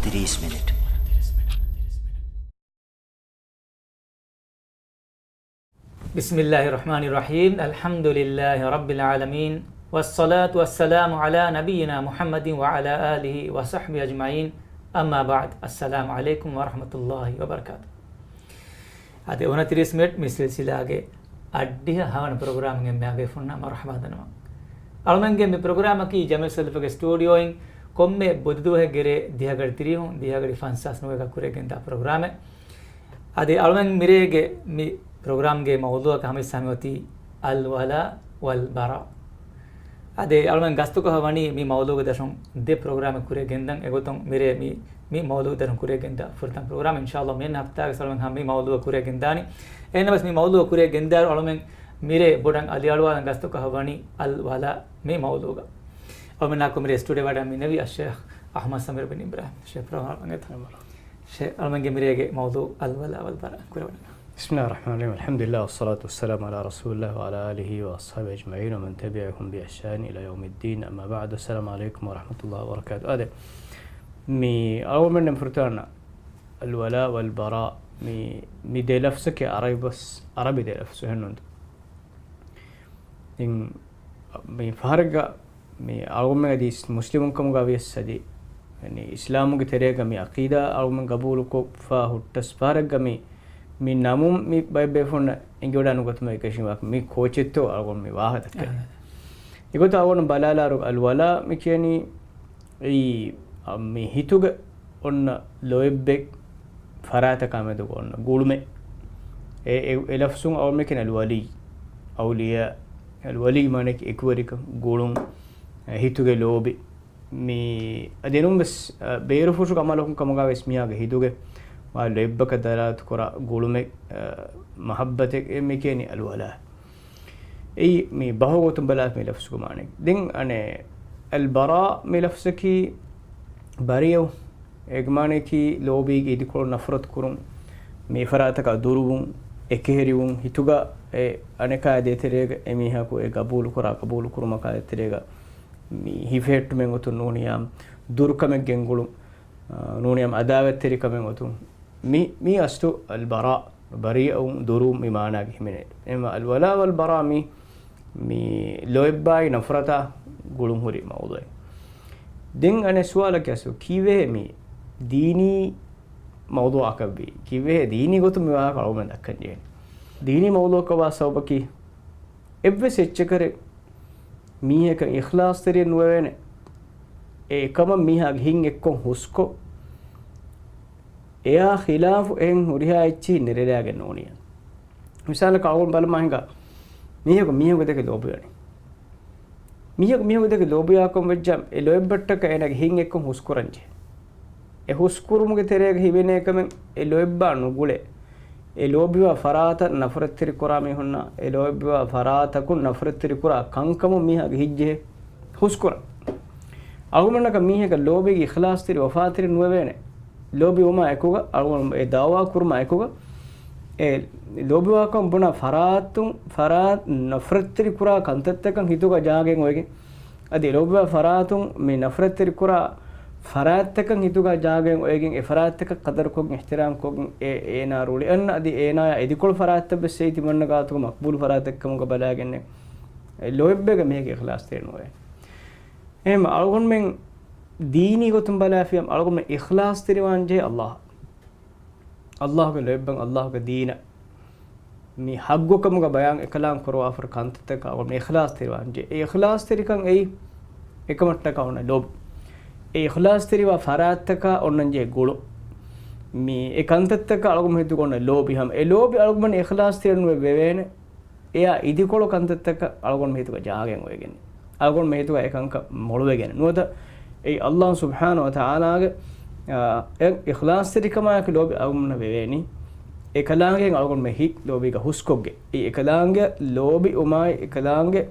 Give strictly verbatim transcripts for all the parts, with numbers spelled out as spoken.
ތިރީސް މިނިޓް. بسم الله الرحمن الرحيم. الحمد لله رب العالمين. والصلاة والسلام على نبينا محمد وعلى آله وصحبه أجمعين. أما بعد. السلام عليكم ورحمة الله وبركاته. އަދި އޮނަތިރީސް މިނިޓް މި ސިލްސިލާގެ އަށްޑިހަ ހަވަނަ ޕްރޮގްރާމްގެ އެންމެހާ ބޭފުންނަށް މަރުޙަބާ ދަންނަވަން. އަޅުމެންގެ މި ޕްރޮގްރާމަކީ ޖަމީލް ސަލަފުގެ ސްޓޫޑިއޯއިން ކޮންމެ ބުދުދުވަހެއްގެ ރޭ ދިހަގަޑި ތިރީހުން ދިހަގަޑި ފަންސާސް ނުވައިގަ ކުރިއަށް ގެންދާ ޕްރޮގްރާމެއް. އަދި އަޅުމެން މިރޭގެ މި ޕްރޮގްރާމްގެ މައުޟޫޢަކަށް ހަމަ ހަމަ އޮތީ އަލްވަލާ ވަލްބަރާ. އަދި އަޅުމެން ގަސްތުކޮށް ވަނީ މި މައުޟޫޢުގެ ދަށުން ދެ ޕްރޮގްރާމެއް ކުރިއަށް ގެންދަން. އެގޮތުން މިރޭ މި، މި މައުޟޫޢުގެ ދަށުން ކުރިއަށް ގެންދާ ފުރަތަމަ ޕްރޮގްރާމް. އިންޝާﷲ މިއަންނަ ހަފްތާގެ އަޅުމެން ހަމަ މި މައުޟޫޢަށް ކުރިއަށް ގެންދާނީ. އެހެންނަމަވެސް މި މައުޟޫޢަށް ކުރިއަށް ގެންދާއިރު އަޅުމެން މިރޭ ބޮޑަށް އަލިއަޅުވާލަން ގަސްތުކޮށް ވަނީ އަލްވަލާ މި މައުޟޫޢުގަ. އަޅުމެންނާ ކުރި ސްޓޫޑިއޯ ވަޑައި މި ނެވި އައްޝައިޚް އަޙްމަދު ސަމީރު ބިން އިބްރާހިމް. ޝޭޚް ޕްރޮގްރާމް އަންގަތަ. ޝޭޚް އަޅުމެންގެ މިރޭގެ މައުޟޫޢު އަލްވަލާ ވަލްބަރާ ކުރެވަން. بسم الله الرحمن الرحيم. الحمد لله والصلاة والسلام على رسول الله وعلى آله وأصحابه أجمعين ومن تبعهم بإحسان إلى يوم الدين. أما بعد. السلام عليكم ورحمة الله وبركاته. އާދެ، މި އަޅުގަނޑުމެން ފުރަތަމަ އަލްވަލާ ވަލްބަރާ މި، މި ދެ ލަފްޒަކީ އަރަބި ބަސް، އަރަބި ދެ ލަފްޒު އެހެންނުން. ދެން މި ފަހަރެއްގަ މި އަޅުގަނޑުމެން އަދި މުސްލިމުން ކަމުގަ ވިޔަސް އަދި، އަނެއް، އިސްލާމުގެ ތެރޭގަ މި އަޤީދާ އަޅުގަނޑުމެން ގަބޫލުކޮށްފަ ހުއްޓަސް ފަހަރެއްގަ މި، މި ނަމުން މި ބައެއް ބޭފުންނަށް އެނގިވަޑާ ނުގަތުމަށް އެކަށީގެންވާ މި ކޯޗެއްތޯ އަޅުގަނޑު މި ވާހަކަ ދައްކަނީ. އެގޮތަށް އަޅުގަނޑު ބަލާލާއިރު އަލްވަލާ މި ކިޔަނީ އެއީ، އަ، މި ހިތުގެ އޮންނަ ލޯތްބެއް ފަރާތަކާ މެދުގަ އޮންނަ ގުޅުމެއް. އެ، އެ، އެ ލަފްޒުން އަޅުގަނޑުމެން ކިޔަނީ އަލްވަލީ. އައުލިޔާ، އަލްވަލީ މާނައަކީ އެކުވެރިކަން، ގުޅުން، އެ، ހިތުގެ ލޯބި. މި އަދި އެނޫންވެސް، އަ، ބޭރުފުށުގެ އަމަލަކުން ކަމުގަ ވެސް މީހާގެ ހިތުގެ ވާ ލޯތްބަކަށް ދަލާލަތު ކުރާ ގުޅުމެއް، އަ، މަޙައްބަތެއް، އެ މި ކިޔަނީ އަލްވަލާ. އެއީ މި ބަހުގެ ގޮތުން ބަލާފަ މި ލަފްޒުގެ މާނަ. ދެން އަނެއް އަލްބަރާ މި ލަފްޒަކީ ބަރީއަވުން. އޭގެ މާނައަކީ ލޯބީގެ އިދިކޮޅު ނަފްރަތު ކުރުން، މި އެފަރާތަކާ ދުރުވުން، އެކެހެރިވުން، ހިތުގަ އެ އަނެކާ ދޭތެރޭގަ އެމީހަކު އެ ގަބޫލުކުރާ، ގަބޫލުކުރުމަކާ ދޭތެރޭގަ މި ހިފެހެއްޓުމެއް އޮތުން ނޫނިޔާ ދުރުކަމެއް ގެންގުޅުން، އާ، ނޫނިޔާ އަދާވަތްތެރިކަމެއް އޮތުން. މި، މި އަސްލު އަލްބަރާ، ބަރީއަވުން، ދުރުވުން މި މާނާގެ ހިމެނޭ. އެމަ އަލްވަލާ ވަލްބަރާ މި، މި ލޯތްބާއި ނަފްރަތާ ގުޅުން ހުރި މައުޟޫޢެއް. ދެން އަނެއް ސުވާލަކީ އަސްލު ކީއްވެހޭ މި ދީނީ މައުޟޫޢަކަށްވީ؟ ކީއްވެހޭ ދީނީ ގޮތުން މި ވާހަކަ އަޅުގަނޑުމެން ދައްކަންޖެހެނީ؟ ދީނީ މައުޟޫޢަކަށް ވާ ސަބަބަކީ އެއްވެސް އެއްޗަކަށް މީހަކަށް އިޚްލާޞްތެރިއެއް ނުވެވޭނެ. އެ އެކަމަށް މީހާގެ ހިތް އެއްކޮށް ހުސްކޮށް، އެއާ ޚިލާފު އެހެން ހުރިހާ އެއްޗެހި ނެރެލާގެން ނޫނިޔާ. މިސާލަކަށް އަޅުގަނޑު ބަލަމާ ހިނގާ، މީހަކު މީހަކު ދެކެ ލޯބިވަނީ. މީހަކު މީހަކު ދެކެ ލޯބިވާކަމަށް ވެއްޖާ، އެ ލޯތްބަށްޓަކައި އޭނާގެ ހިތް އެއްކޮށް ހުސްކުރަންޖެހޭ. އެ ހުސްކުރުމުގެ ތެރޭގަ ހިމެނޭ ކަމެއް އެ ލޯތްބާ ނުގުޅޭ. އެ ލޯބިވާ ފަރާތަށް ނަފްރަތްތެރި ކުރާ މީހުންނާ، އެ ލޯބިވާ ފަރާތަކުން ނަފްރަތްތެރި ކުރާ ކަންކަމުން މީހާގެ ހިތް ޖެހޭ ހުސްކުރަން. އަޅުގަނޑަކަށް މީހަކަށް ލޯބީގެ އިޚްލާޞްތެރި ވަފާތެރި ނުވެވޭނެ. ލޯބިވުމާ އެކުގަ، އަޅުގަނޑު އެ ދައުވާ ކުރުމާ އެކުގަ، އެ ލޯބިވާކަން ބުނާ ފަރާތުން، ފަރާތް ނަފްރަތްތެރި ކުރާ ކަންތައްތަކަށް ހިތުގަ ޖާގައެއް އޮވެގެން، އަދި ލޯބިވާ ފަރާތުން މި ނަފްރަތްތެރި ކުރާ ފަރާތްތަކަށް ހިތުގަ ޖާގައެއް އޮވެގެން، އެ ފަރާތްތަކަށް ޤަދަރުކޮށްގެން، އިޙްތިރާމްކޮށްގެން، އެ، އޭނާ ރުޅިއަންނަ އަދި އޭނާޔާ އިދިކޮޅު ފަރާތްތައްވެސް އެއީ ތިމަންނަ ގާތުގަ މަޤްބޫލު ފަރާތެއްކަމުގަ ބަލާގެންނެއް. އެ ލޯތްބެއްގަ މީހެއްގެ އިޚްލާޞްތެރި ނުވޭ. އެހެން އަޅުގަނޑުމެން ދީނީ ގޮތުން ބަލާފިޔަ އަޅުގަނޑުމެން އިޚްލާޞްތެރިވާންޖެހޭ ﷲ. ﷲގެ ލޯތްބަށް، ﷲގެ ދީނަށް މި ޙައްޤުކަމުގަ ބަޔާން އެކަލާނގެ ކުރަވާފަ ކަންތައްތަކަށް އަޅުގަނޑުމެން އިޚްލާޞްތެރިވާންޖެހޭ. އެ އިޚްލާޞްތެރިކަން އެއީ އެކަމަށްޓަކާ އޮންނަ ލޯބި. އެ އިޚްލާޞްތެރިވާ ފަރާތްތަކާ އޮންނަންޖެހޭ ގުޅުން. މި އެ ކަންތައްތަކަށް އަޅުގަނޑު ހިތުގަ އޮންނަ ލޯބި ހަމަ އެ ލޯބި އަޅުގަނޑު އިޚްލާޞްތެރި ނުވެ ވެވޭނެ. އެއާ އިދިކޮޅު ކަންތައްތަކަށް އަޅުގަނޑު ހިތުގަ ޖާގައެއް އޮވެގެން، އަޅުގަނޑު ހިތުގަ އެކަންކަން މޮޅުވެގެން ނުވަތަ އެއީ ﷲ ސުބްޙާނަހޫ ވަތަޢާލާގެ، އާ، އެ އިޚްލާޞްތެރިކަމާއެކު ލޯބި އަޅުގަނޑުމެންނަށް ވެވޭނީ. އެކަލާނގެ އަޅުގަނޑުމެން ހިތް ލޯބީގަ ހުސްކޮށްގެން. އެއީ އެކަލާނގެ ލޯބިވުމާއި އެކަލާނގެ،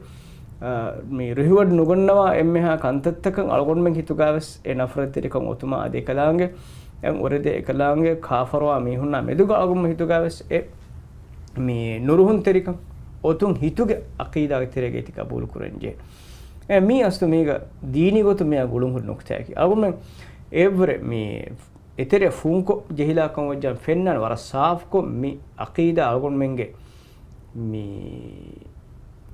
އާ، މި ރިހިވަޑު ނުގަންނަވާ އެންމެހާ ކަންތައްތަކަށް އަޅުގަނޑުމެން ހިތުގަވެސް އެ ނަފްރަތްތެރިކަން އޮތުމާ އަދި އެކަލާނގެ އެ އުރެދޭ އެކަލާނގެ ކާފަރުވާ މީހުންނާ މެދުގަ އަޅުގަނޑުމެން ހިތުގަވެސް އެ މި ނުރުހުންތެރިކަން އޮތުން ހިތުގެ ޢަޤީދާގެ ތެރޭގައި ތި ޤަބޫލު ކުރަންޖެހޭ. އެ މީ އަސްލު މީގަ ދީނީ ގޮތުން މިއާ ގުޅުން ހުރި ނުކުތާއަކީ. އަޅުގަނޑުމެން އެއްވުރެ މި އެތެރެ ފޫންކޮށް ޖެހިލާކަން ވެއްޖާ ފެންނާނެ ވަރަށް ސާފުކޮށް މި އަޤީދާ އަޅުގަނޑުމެންގެ މި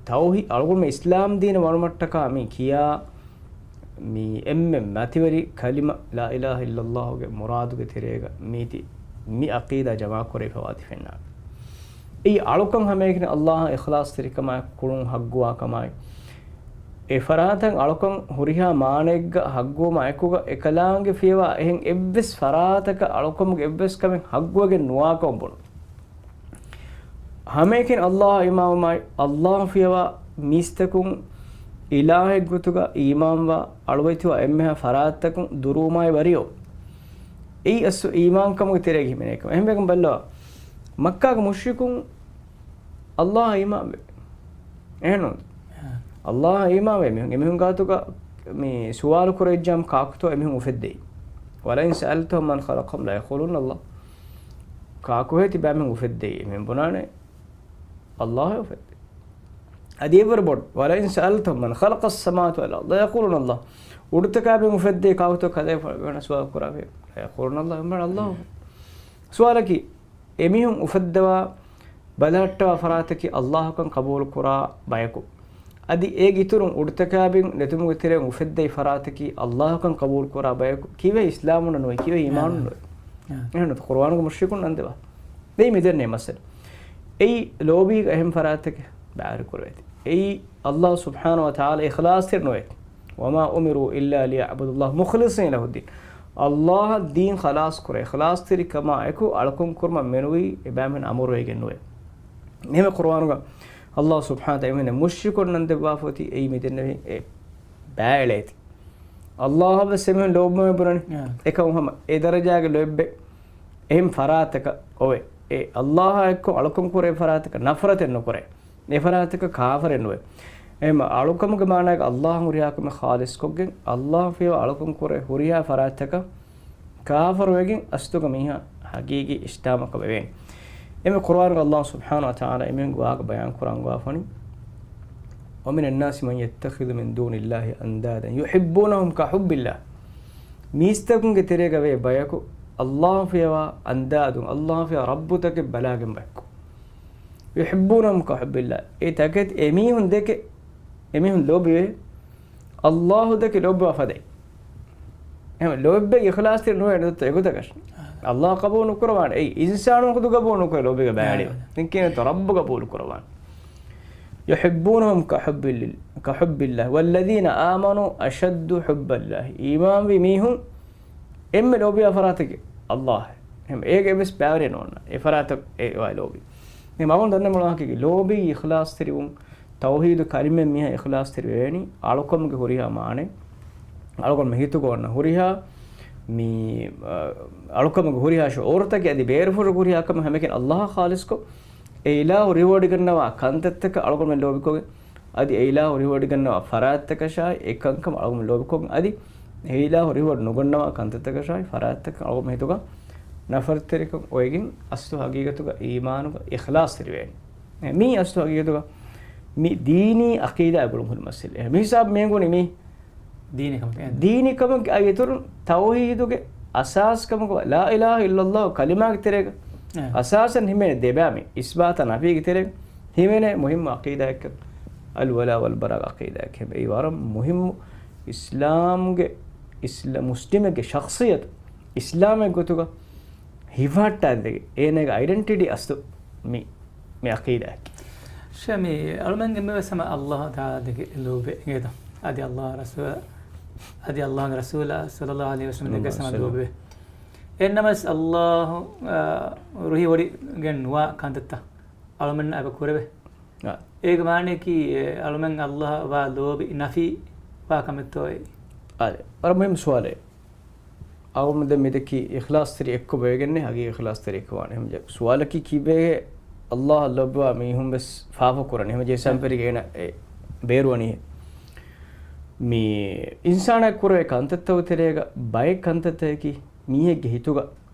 ތައުހީ-، އަޅުގަނޑުމެން އިސްލާމް ދީނަށް ވަނުމަށްޓަކާ މި ކިޔާ މި އެންމެ މަތިވެރި ކަލިމަ ލާ އިލާހަ އިއްލައްލާހުގެ މުރާދުގެ ތެރޭގަ މީތި މި އަޤީދާ ޖަމާކުރެވިފަ ވާތީ ފެންނާނެ. އެއީ އަޅުކަން ހަމައެކަނި އައްލާހަށް އިޚްލާޞްތެރިކަމާއި ކުޅުން ޙައްޤުވާކަމާއި، އެ ފަރާތަށް އަޅުކަން ހުރިހާ މާނައެއްގަ ޙައްޤުވުމާ އެކުގަ އެކަލާނގެ ފިޔަވާ އެހެން އެއްވެސް ފަރާތަކަށް އަޅުކަމުގެ އެއްވެސް ކަމެއް ޙައްޤުވެގެން ނުވާކަމަށް ބުނުން. ހަމައެކަނި އައްލާހަށް އީމާންވުމާއި، އައްލާހު ފިޔަވާ މީސްތަކުން އިލާހެއްގޮތުގަ އީމާންވާ އަޅުވައިތިވާ އެންމެހާ ފަރާތްތަކުން ދުރުވުމާއި ވަރިޔޯ. އެއީ އަސްލު އީމާންކަމުގެ ތެރޭގަ ހިމެނޭ ކަމެއް. އެހެންވެގެން ބައްލަވާ، މައްކާގެ މުޝްރިކުން އައްލާހަށް އީމާންވޭ. އެހެންނޫން؟ އާ. އައްލާހަށް އީމާންވޭ މީހުން. އެމީހުން ގާތުގަ މި ސުވާލު ކުރެވިއްޖާމަ ކާކުތޯ އެމީހުން އުފެއްދެވީ؟ وَلَئِنْ سَأَلْتَهُمْ مَنْ خَلَقَهُمْ لَيَقُولُنَّ اللَّهُ. ކާކުހޭ ތިބާމީހުން އުފެއްދެވީ؟ އެމީހުން ބުނާނެ އައްލާހޭ އުފެއްދެވީ. އަދި އެއްވަރު ބޮޑު، وَلَئِنْ سَأَلْتَهُمْ مَنْ خَلَقَ السَّمَاوَاتِ وَالْأَرْضَ لَيَقُولُنَّ اللَّهُ. އުޑުތަކާ ބިން އުފެއްދޭ ކާކުތޯ ކަލޭ ފަ-، ވަނަ ސުވާލު ކުރާފި؟ لَيَقُولُنَّ اللَّهُ. އެމީހުން އައްލާހު. ސުވާލަކީ، އެމީހުން އުފައްދަވާ ބަލަހައްޓަވާ ފަރާތަކީ އައްލާހުކަން ޤަބޫލުކުރާ ބަޔަކު، އަދި އޭގެ އިތުރުން އުޑުތަކާބިން ނެތުމުގެ ތެރެއިން އުފެއްދެވި ފަރާތަކީ އައްލާހުކަން ޤަބޫލުކުރާ ބަޔަކު، ކީއްވެ އިސްލާމުން ނުވެ، ކީއްވެ އީމާނުން ނުވެ؟ އެހެން ނުތަ ޤުރުއާނުގެ މުޝްރިކުން ނަންދެވާ. ދެން މިދެންނެ މައްސަލަ. އެއީ ލޯބީގަ އެހެން ފަރާތެކެ ބައިވެރި ކުރެވޭތި. އެއީ އައްލާހު ސުބްޙާނަހު ވަ ތަޢާލާ އިޚްލާޞްތެރި ނުވޭ. وَمَا أُمِرُوا إِلَّا لِيَعْبُدُوا اللَّهَ مُخْلِصِينَ لَهُ الدِّينَ. އައްލާހަށް ދީން ޚަލާޞް ކުރޭ، އިޚްލާޞްތެރިކަމާ އެކު އަޅުކަން ކުރުމަށް މެނުވީ އެބައިމީހުން އަމުރުވެގެން ނުވޭ. އެހެންވެ ޤުރުއާނުގަ އައްލާހު ސުބްޙާނަހު ވަ ތަޢާލާ އެމީހުން މުޝްރިކުން ނަން ދެއްވާފަ އޮތީ އެއީ މިދެންނެވި އެ ބައި އެޅޭތި. އައްލާހަށް ވެސް އެމީހުން ލޯބިވޭ ބުނަނީ. އެކަމު ހަމަ އެ ދަރަޖާގެ ލޯތްބެއް އެހެން ފަރާތަކަށް އޮވޭ. އެ އައްލާހާ އެއްކޮށް އަޅުކަން ކުރޭ ފަރާތަކަށް ނަފްރަތެއް ނުކުރޭ. އެ ފަރާތަކަށް ކާފަރެއް ނުވޭ. އެހެން އަޅުކަމުގެ މާނާގަ އައްލާހަށް ހުރިހާ ކަމެއް ޚާލިޞްކޮށްގެން، އައްލާހު ފިޔަވާ އަޅުކަން ކުރޭ ހުރިހާ ފަރާތަކަށް ކާފަރުވެގެން އަސްލުގަ މީހާ ހަގީގީ އިސްލާމަކަށް ވެވޭނެ. އެމެ ޤުރުއާނުގަ އައްލާހު ސުބްޙާނަހު ވަ ތަޢާލާ އެމީހުންގެ ވާހަކަ ބަޔާން ކުރަން ގޮވާފަނި، وَمِنَ النَّاسِ مَن يَتَّخِذُ مِن دُونِ اللَّهِ أَندَادًا يُحِبُّونَهُمْ كَحُبِّ اللَّهِ. މީސްތަކުންގެ ތެރޭގަ ވޭ ބަޔަކު އައްލާހު ފިޔަވާ އަންދާދުން، އައްލާހު ފިޔަވާ ރައްބުތަކެއް ބަލާގެން ބަޔަކު. يُحِبُّونَهُمْ كَحُبِّ اللَّهِ. އެ ތަކެތި އެމީހުން ދެކެ، އެމީހުން ލޯބިވޭ، އައްލާހު ދެކެ ލޯބިވާ ފަދައިން. އެހެން ލޯތްބެއް އިޚްލާޞްތެރި ނުވޭ ނުވަތަ އެގޮތަކަށް. އައްލާހު ޤަބޫލު ނުކުރަވާނެ. އެއީ އިންސާނުން ޚުދު ޤަބޫލު ނުކުރޭ ލޯބީގަ ބައިވެރިވާ. ދެން ކިޔަނީތަ ރައްބު ޤަބޫލު ކުރަވާނެ. يُحِبُّونَهُمْ كَحُبِّ اللَّهِ، كَحُبِّ اللَّهِ وَالَّذِينَ آمَنُوا أَشَدُّ حُبًّا لِلَّهِ. އީމާންވި މީހުން އެންމެ ލޯބިވާ ފަރާތަކީ އައްލާހު. އެހެން އޭގެ އެއްވެސް ބައިވެރިއެއް ނޯންނާނެ. އެ ފަރާތަށް އެ އޮތް ލޯބި. ދެން މަގުން ދަންނަ މޮޅާކީ ލޯބީ އިޚްލާޞްތެރިވުން، ތައުޙީދު ކަލިމައިން މީހާ އިޚްލާޞްތެރި ވެވޭނީ އަޅުކަމުގެ ހުރިހާ މާނައެއް، އަޅުގަނޑުމެން ހިތުގަ އޮންނަ ހުރިހާ މި، އަ، އަޅުކަމުގެ ހުރިހާ ޝުޢޫރުތަކެއް އަދި ބޭރުފުށުގެ ހުރިހާ ކަމެއް ހަމައެކަނި އައްލާހަށް ޚާލިޞްކޮށް، އެ އިލާހު ރިވޯޑް ގަންނަވާ ކަންތައްތަކަށް އަޅުގަނޑުމެން ލޯބިކޮށްގެން، އަދި އެ އިލާހު ރިވޯޑް ގަންނަވާ ފަރާތްތަކަށާއި އެކަންކަމަށް އަޅުގަނޑުމެން ލޯބިކޮށްގެން، އަދި އެ އިލާހު ރިވޯޑް ނުގަންނަވާ ކަންތައްތަކަށާއި ފަރާތްތަކަށް އަޅުގަނޑުމެން ހިތުގަ ނަފްރަތްތެރިކަން އޮވެގެން އަސްލު ހަގީގަތުގަ އީމާނުގަ އިޚްލާޞްތެރިވޭނެ. މީ އަސްލު ހަގީގަތުގަ މި ދީނީ ޢަޤީދާއާ ގުޅުން ހުރި މައްސަލައެއް. މި ހިސާބު މި އެނގުނީ މީ ދީނީ ކަމަކަށް. އެ. ދީނީ ކަމަކަށް އައި އިތުރުން ތައުޙީދުގެ އަސާސް ކަމަކަށް ލާ އިލާހަ އިއްލައްލާހު ކަލިމާގެ ތެރޭގަ އެ. އަސާސަށް ހިމެނޭ ދެބައިމީ އިސްބާތާ ނަފީގެ ތެރޭގަ ހިމެނޭ މުހިއްމު ޢަޤީދާއެއްކަން. އަލްވަލާ ވަލްބަރާ ޢަޤީދާއެއް ހެން. އެއީ ވަރަށް މުހިއްމު އިސްލާމްގެ، އިސްލާ-، މުސްލިމެއްގެ ޝަޚްޞިއްޔަތު އިސްލާމެއް ގޮތުގަ ހިފަހައްޓާ ދެގެ އޭނާގެ އައިޑެންޓިޓީ އަސްލު މި، މި ޢަޤީދާއަކީ. ޝަމީ، އަޅުމެން އެންމެވެސް ހަމަ އައްލާހު ތަޢާލާ ދެކެ ލޯބިވޭ އިނގޭތަ؟ އަދި އައްލާހު ރަސޫލާ، އަދި އައްލާހުގެ ރަސޫލާ ޞައްލައްލާހު ޢަލައިހި ވަސައްލަމް ދެކެ ހަމަ ލޯބިވޭ. އެހެންނަމަވެސް އައްލާހު، އާ، ރުހިވޮޑިގެން ނުވާ ކަންތައްތައް އަޅުމެންނަށް އެބަ ކުރެވޭ. އާ. އޭގެ މާނައަކީ، އެ، އަޅުމެން އައްލާހަށް ވާ ލޯބި ނަފީ ވާ ކަމެއްތޯއޭ؟ އާދެ، ވަރަށް މުހިއްމު ސުވާލެއް. އަޅުމެން ދެން މިދެއްކީ އިޚްލާޞްތެރި އެއްކޮށް ބޭގެންނެއް ހަގީގީ އިޚްލާޞްތެރި އެއްކޮށް ވާނެ. ހަމަ ޖެ-، ސުވާލަކީ ކީއްވެ އައްލާހަށް ލޯބިވާ މީހުން ވެސް ފާފަ ކުރަނީ؟ ހަމަ ޖެހި އެ. ސަމްޕެރިގެ އޭނަ އެ ބޭރުވަނީ. މި އިންސާނާ ކުރެވޭ ކަންތައްތަކުގެ ތެރޭގަ ބައެއް ކަންތައްތަކަކީ މީހެއްގެ ހިތުގަ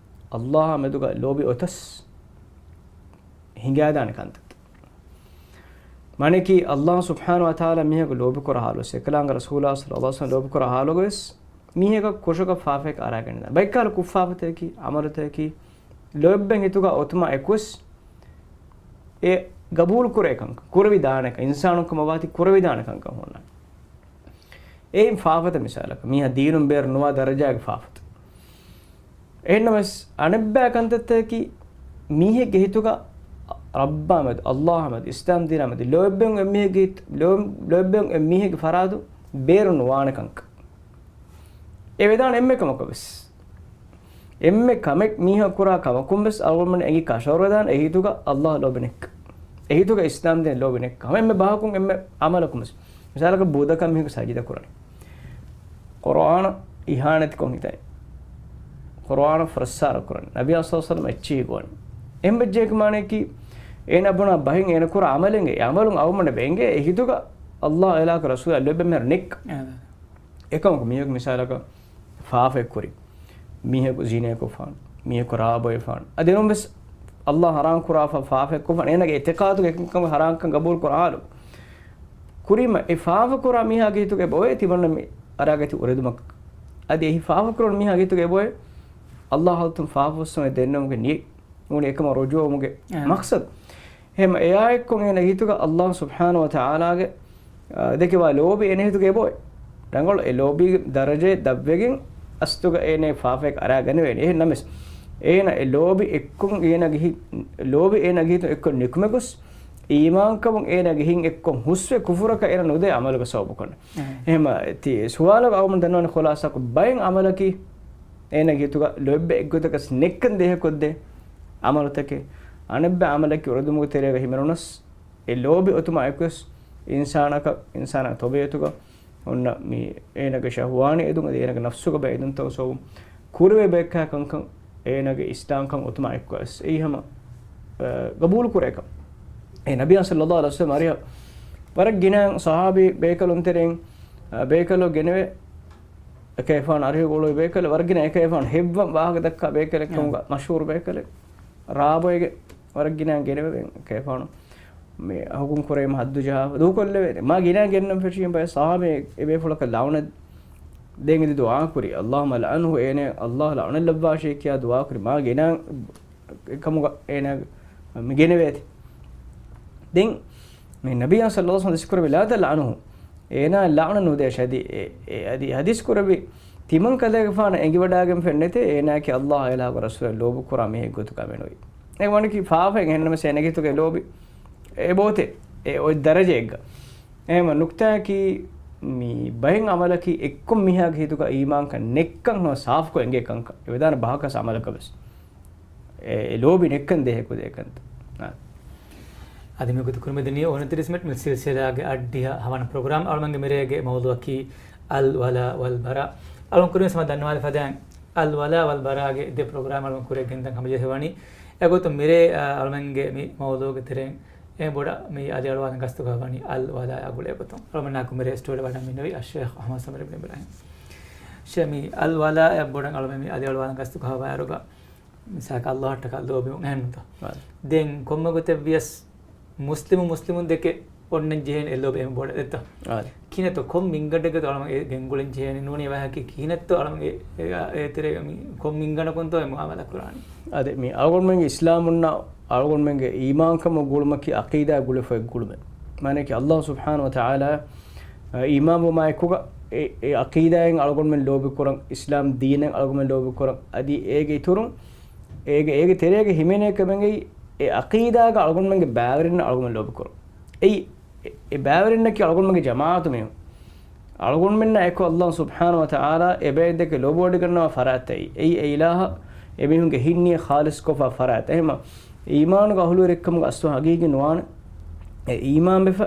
އައްލާހާ މެދުގަ ލޯބި އޮތަސް ހިނގާދާނެ ކަންތައްތައް. މާނައަކީ، އައްލާހު ސުބްޙާނަހު ވަ ތަޢާލާ މީހަކު ލޯބިކުރާ ޙާލުވެސް، އެކަލާނގެ ރަސޫލާ ޞައްލައްލާހު ޢަލައިހި ވަސައްލަމް ލޯބިކުރާ ޙާލުގަވެސް، މީހަކަށް ކުށަކަށް ފާފައެއް އަރާގަނެދާނެ. ބައެއްކަހަލަ ކުށްފާފަތަކަކީ، އަމަލުތަކަކީ، ލޯތްބެއް ހިތުގަ އޮތުމާ އެކުވެސް އެ ގަބޫލު ކުރޭ ކަންކަން، ކުރެވި ދާނެ ކަން، އިންސާނުން ކަމަށް ވާތީ ކުރެވި ދާނެ ކަންކަން ހުންނާނެ. އެއިން ފާފަތައް މިސާލަކަށް، މީހާ ދީނުން ބޭރު ނުވާ ދަރަޖާގެ ފާފަތައް. އެހެންނަމަވެސް، އަނެއްބައި ކަންތައްތަކަކީ، މީހެއްގެ ހިތުގަ ރައްބާ މެދު، އައްލާހާ މެދު، އިސްލާމް ދީނާ މެދު، ލޯތްބެއް އެއްމީހެއްގެ ހިތު، ލޯ-، ލޯތްބެއް އެއްމީހެއްގެ ފަރާތު ބޭރު ނުވާނެ ކަންކަން. އެ ވެދާނެ އެންމެ ކަމަކަށް ވެސް. އެންމެ ކަމެއް މީހާ ކުރާ ކަމަކުން ވެސް އަޅުގަނޑުމެން އެނގި ކަށަވަރުވެދާނެ އެ ހިތުގަ އައްލާހް ލޯބި ނެތްކަން. އެ ހިތުގަ އިސްލާމް ދީން ލޯބި ނެތްކަން. ހަމަ އެންމެ ބަހަކުން އެންމެ އަމަލަކުން ވެސް. މިސާލަކަށް ބުދަކަށް މީހަކު ސަޖިދަ ކުރަނީ. ޤުރުއާނަށް އިހާނެތިކޮށް ހިތަނީ. ޤުރުއާނަށް ފުރައްސާރަ ކުރަނީ. ނަބިއްޔާ ޞައްލަﷲު ޢަލައިހި ވަސައްލަމަ އެއްޗެހި ގޮވަނީ. އެހެން ވެއްޖެއެކު މާނައަކީ، އޭނަ ބުނާ ބަހެއް އޭނަ ކުރާ ޢަމަލެއް އެ ޢަމަލުން އަޅުގަނޑަށް އެނގޭ އެ ހިތުގަ އައްލާހް އިލާހަކު ރަސޫލާ ލޯތްބެއް މިހާރު ނެތްކަން. އެކަމަކު މީހަކު މިސާލަކަށް ފާފައެއް ކުރި، މީހަކު ޒިނޭކޮށްފާނު، މީހަކު ރާބޮއެފާނު، އަދި އެނޫން ވެސް އައްލާހް ޙަރާމް ކުރާފަ ފާފައެއް ކޮށްފާނު، އޭނަގެ އިޢްތިޤާދުގެ އެކަންކަމަށް ޙަރާމްކަން ޤަބޫލު ކުރާ ޙާލު. ކުރީމަ އެ ފާފަ ކުރާ މީހާގެ ހިތުގަ އެބައޮތް ތިމަންނަ މި އަރާގަތި އުރެދުމަކަށް. އަދި އެހި ފާފަ ކުރަން މީހާގެ ހިތުގަ އެބައޮތް އައްލާހް ޙަޟްރަތުން ފާފަ ފުއްސަން ދެންނެވުމުގެ ނިޔަތް. ނޫނީ އެކަމަށް ރުޖޫޢަވުމުގެ އެހެން. މަޤްޞަދު. އެހެން އެއާއެއްކޮށް އޭނަ ހިތުގަ އައްލާހު ސުބްޙާނަހު ވަ ތަޢާލާގެ، އާ، ދެކެވާ ލޯބި އޭނަ ހިތުގަ އެބޮއެ. ރަނގަޅު އެ ލޯބީގެ ދަރަޖައެއް ދަށްވެގެން އަސްލުގަ އޭނަ ފާފައެއް އަރާ ގަނެވޭނެ. އެހެން ނަމަވެސް، އޭނަ އެ ލޯބި އެއްކޮށް އޭނަގެ ހި-، ލޯބި އޭނަގެ ހިތުން އެއްކޮށް ނިކުމެ ގޮސް، އީމާންކަމުން އޭނަގެ ހިތް އެއްކޮށް ހުސްވެ ކުފުރަކަށް އޭނަ ނުދޭ ޢަމަލުގެ ސަބަބުކޮށް. އެހެން. އެހެން ތި ސުވާލަށް އަޅުގަނޑު ދަންނަވަނީ ޚުލާޞާކޮށް ބައެއް ޢަމަލަކީ އޭނަގެ ހިތުގަ ލޯތްބެއް އެއްގޮތަކަސް ނެތްކަން ދޭހަކޮށްދޭ ޢަމަލުތަކެއް. އަނެއްބައި ޢަމަލަކީ އުރެދުމުގެ ތެރޭގަ ހިމެނުނަސް، އެ ލޯބި އޮތުމާ އެކުވެސް އިންސާނަކަށް، އިންސާނާ ތަބީޢަތުގަ އޮންނަ މި އޭނަގެ ޝަހުވާނީ އެދުން އަދި އޭނަގެ ނަފްސުގަ ބައި އެދުންތައް ސަބަބުން ކުރެވޭ ބައެއްކާ ކަންކަން އޭނަގެ އިސްލާމްކަން އޮތުމާ އެއްކޮށް އެއީ ހަމަ، އަ، ގަބޫލު ކުރޭކަން. އެ ނަބިއްޔާ ޞައްލަﷲު ޢަލައިހި ވަސައްލަމަ އަރިހަށް ވަރަށް ގިނަ ޞަޙާބީ ބޭކަލުން ތެރެއިން، އަ، ބޭކަލު ގެނެވޭ އެކަލޭގެފާނު އަރިހަށް ގުޅުވި ބޭކަލެއް ވަރަށް ގިނަ އެކަލޭގެފާނު ހެއްވަން ވާހަކަ ދައްކާ ބޭކަލެއް ކަމުގަ މަޝްހޫރު ބޭކަލެއް. ރާބޮއެގެ ވަރަށް ގިނަ ގެނެވެ އެކަލޭގެފާނު މި ހުކުމް ކުރެވީމަ ހައްދު ޖަހާފަ ދޫކޮށްލެވޭ. މާ ގިނަ ގެންނަން ފެށީމަ ބައެއް ޞަޙާބީ އެބޭފުޅަކަށް ލަޢުނަތް ދޭން އެދި ދުޢާ ކުރި. اللهم العنه، އޭނަ އައްލާހް ލަޢުނަތް ލައްވާށޭ ކިޔާ ދުޢާ ކުރި. މާ ގިނަ އެކަމުގަ އޭނަ މި ގެނެވޭތި. ދެން މި ނަބިއްޔާ ޞައްލަﷲު ޢަލައިހި ވަސައްލަމަ ޙަދީޘް ކުރެއްވި، لا تلعنه، އޭނާ ލަޢުނަތް ނުދޭށޭ. އަދި، އެ، އަދި ޙަދީޘް ކުރެއްވި، ތިމަން ކަލޭގެފާނަށް އެނގިވަޑާގެން ފެންނެތޭ، އޭނާއަކީ އައްލާހް އިލާހު ރަސޫލަށް ލޯބި ކުރާ މީހެއް ގޮތުގަ މެނުވީ. އެ ވަނަކީ ފާފައެއް އެހެންނަމަސް އޭނަގެ ހިތުގަ ލޯބި އެބޯތޭ. އެ އޮތް ދަރަޖައެއްގަ. އެހެން ނުކްތާއަކީ، މި ބައެއް ޢަމަލަކީ އެއްކޮށް މީހާގެ ހިތުގަ އީމާންކަން ނެތްކަން ހަމަ ސާފުކޮށް އެނގޭ ކަންކަން. އެ ވެދާނެ ބަހަކަސް ޢަމަލަކަށް ވެސް. އެ، އެ ލޯބި ނެތްކަން ދޭހަކު ދޭކަންތަ. އާ. އަދި މި ގޮތަށް ކުރިމަތިން ނިޔަ އޮނަތިރީސް މިނެޓް މި ސިލްސިލާގެ އައްޑިހަ ހަވަނަ ޕްރޮގްރާމް. އަޅުމެންގެ މިރޭގެ މައުޟޫޢަކީ އަލް ވަލާ ވަލް ބަރާ. އަޅުން ކުރިން ސަމާ ދަންނަވާލި ފަދައިން އަލް ވަލާ ވަލް ބަރާގެ ދެ ޕްރޮގްރާމް އަޅުން ކުރިއަށް ގެންދަން ހަމަޖެހިފަ ވަނީ. އެގޮތުން މިރޭ، އާ، އަޅުމެންގެ މި މައުޟޫޢުގެ ތެރެއިން އެ ބޮޑަށް މި އަލިއަޅުވާލަން ގަސްތުގަ ވަނީ އަލް ވަލާއާ ގުޅޭ ގޮތުން. އަޅުމެންނާ ކު މިރޭ ސްޓޫޑިއޯ ވަޑަން މިންނެވި އައްޝޭޚް އަޙްމަދު ސަމީރު ބިން އިބްރާހީމް. ޝޭޚް މި އަލް ވަލާއަށް ބޮޑަށް އަޅުމެން މި އަލިއަޅުވާލަން ގަސްތުގަ ވާއިރުގަ މިސާލަކަށް އައްލާހަށްޓަކާ ލޯބިވުން އެހެންނުތަ؟ އާ. ދެން ކޮންމެ ގޮތެއް ވިޔަސް މުސްލިމު މުސްލިމުން ދެކެ އޮންނަން ޖެހޭނެ އެ ލޯބި އެހެން ބޮޑަށް ދެއްތަ؟ އާ. ކިހިނެއްތޯ ކޮން މިންގަނޑެއްގަތޯ އަޅުމެން އެ ގެންގުޅެން ޖެހޭނެ ނޫނީ ވާހަކަ ކިހިނެއްތޯ އަޅުމެން އެ، އެ، އެ ތެރޭގަ މި ކޮން މިންގަނޑަކުންތޯ އެ މުޢާމަލާ ކުރާނީ؟ އާދެ، މި އަޅުގަނޑުމެންގެ އިސްލާމުންނާ އަޅުގަނޑުމެންގެ އީމާންކަމުގަ ގުޅުމަކީ ޢަޤީދާ ގުޅިފަ ގުޅުމެއް. މާނައަކީ އައްލާހު ސުބްޙާނަހު ވަ ތަޢާލާ، އަ، އީމާންވުމާ އެކުގަ އެ، އެ ޢަޤީދާއިން އަޅުގަނޑުމެން ލޯބިކުރަން، އިސްލާމް ދީނަށް އަޅުގަނޑުމެން ލޯބިކުރަން، އަދި އޭގެ އިތުރުން އޭގެ، އޭގެ ތެރޭގަ ހިމެނޭ ކަމެއްގައި އެ ޢަޤީދާގަ އަޅުގަނޑުމެންގެ ބައިވެރިންނަށް އަޅުގަނޑުމެން ލޯބިކުރުން. އެއީ، އެ، އެ ބައިވެރިންނަކީ އަޅުގަނޑުމެންގެ ޖަމާޢަތު މީހުން. އަޅުގަނޑުމެންނާ އެކު އައްލާހު ސުބްޙާނަހު ވަ ތަޢާލާ އެ ބައެއް ދެކެ ލޯބިވޮޑިގަންނަވާ ފަރާތްތައް އެއީ. އެއީ އެ އިލާހަށް އެމީހުންގެ ހިތް ނިޔަތް ޚާލިޞްކޮށްފަ ފަރާތް. އެހެންމަ އީމާނުގެ އަހުލުވެރިކަމުގެ އަސްލު ހަގީގީ ނުވާނެ. އެ އީމާންވެފަ،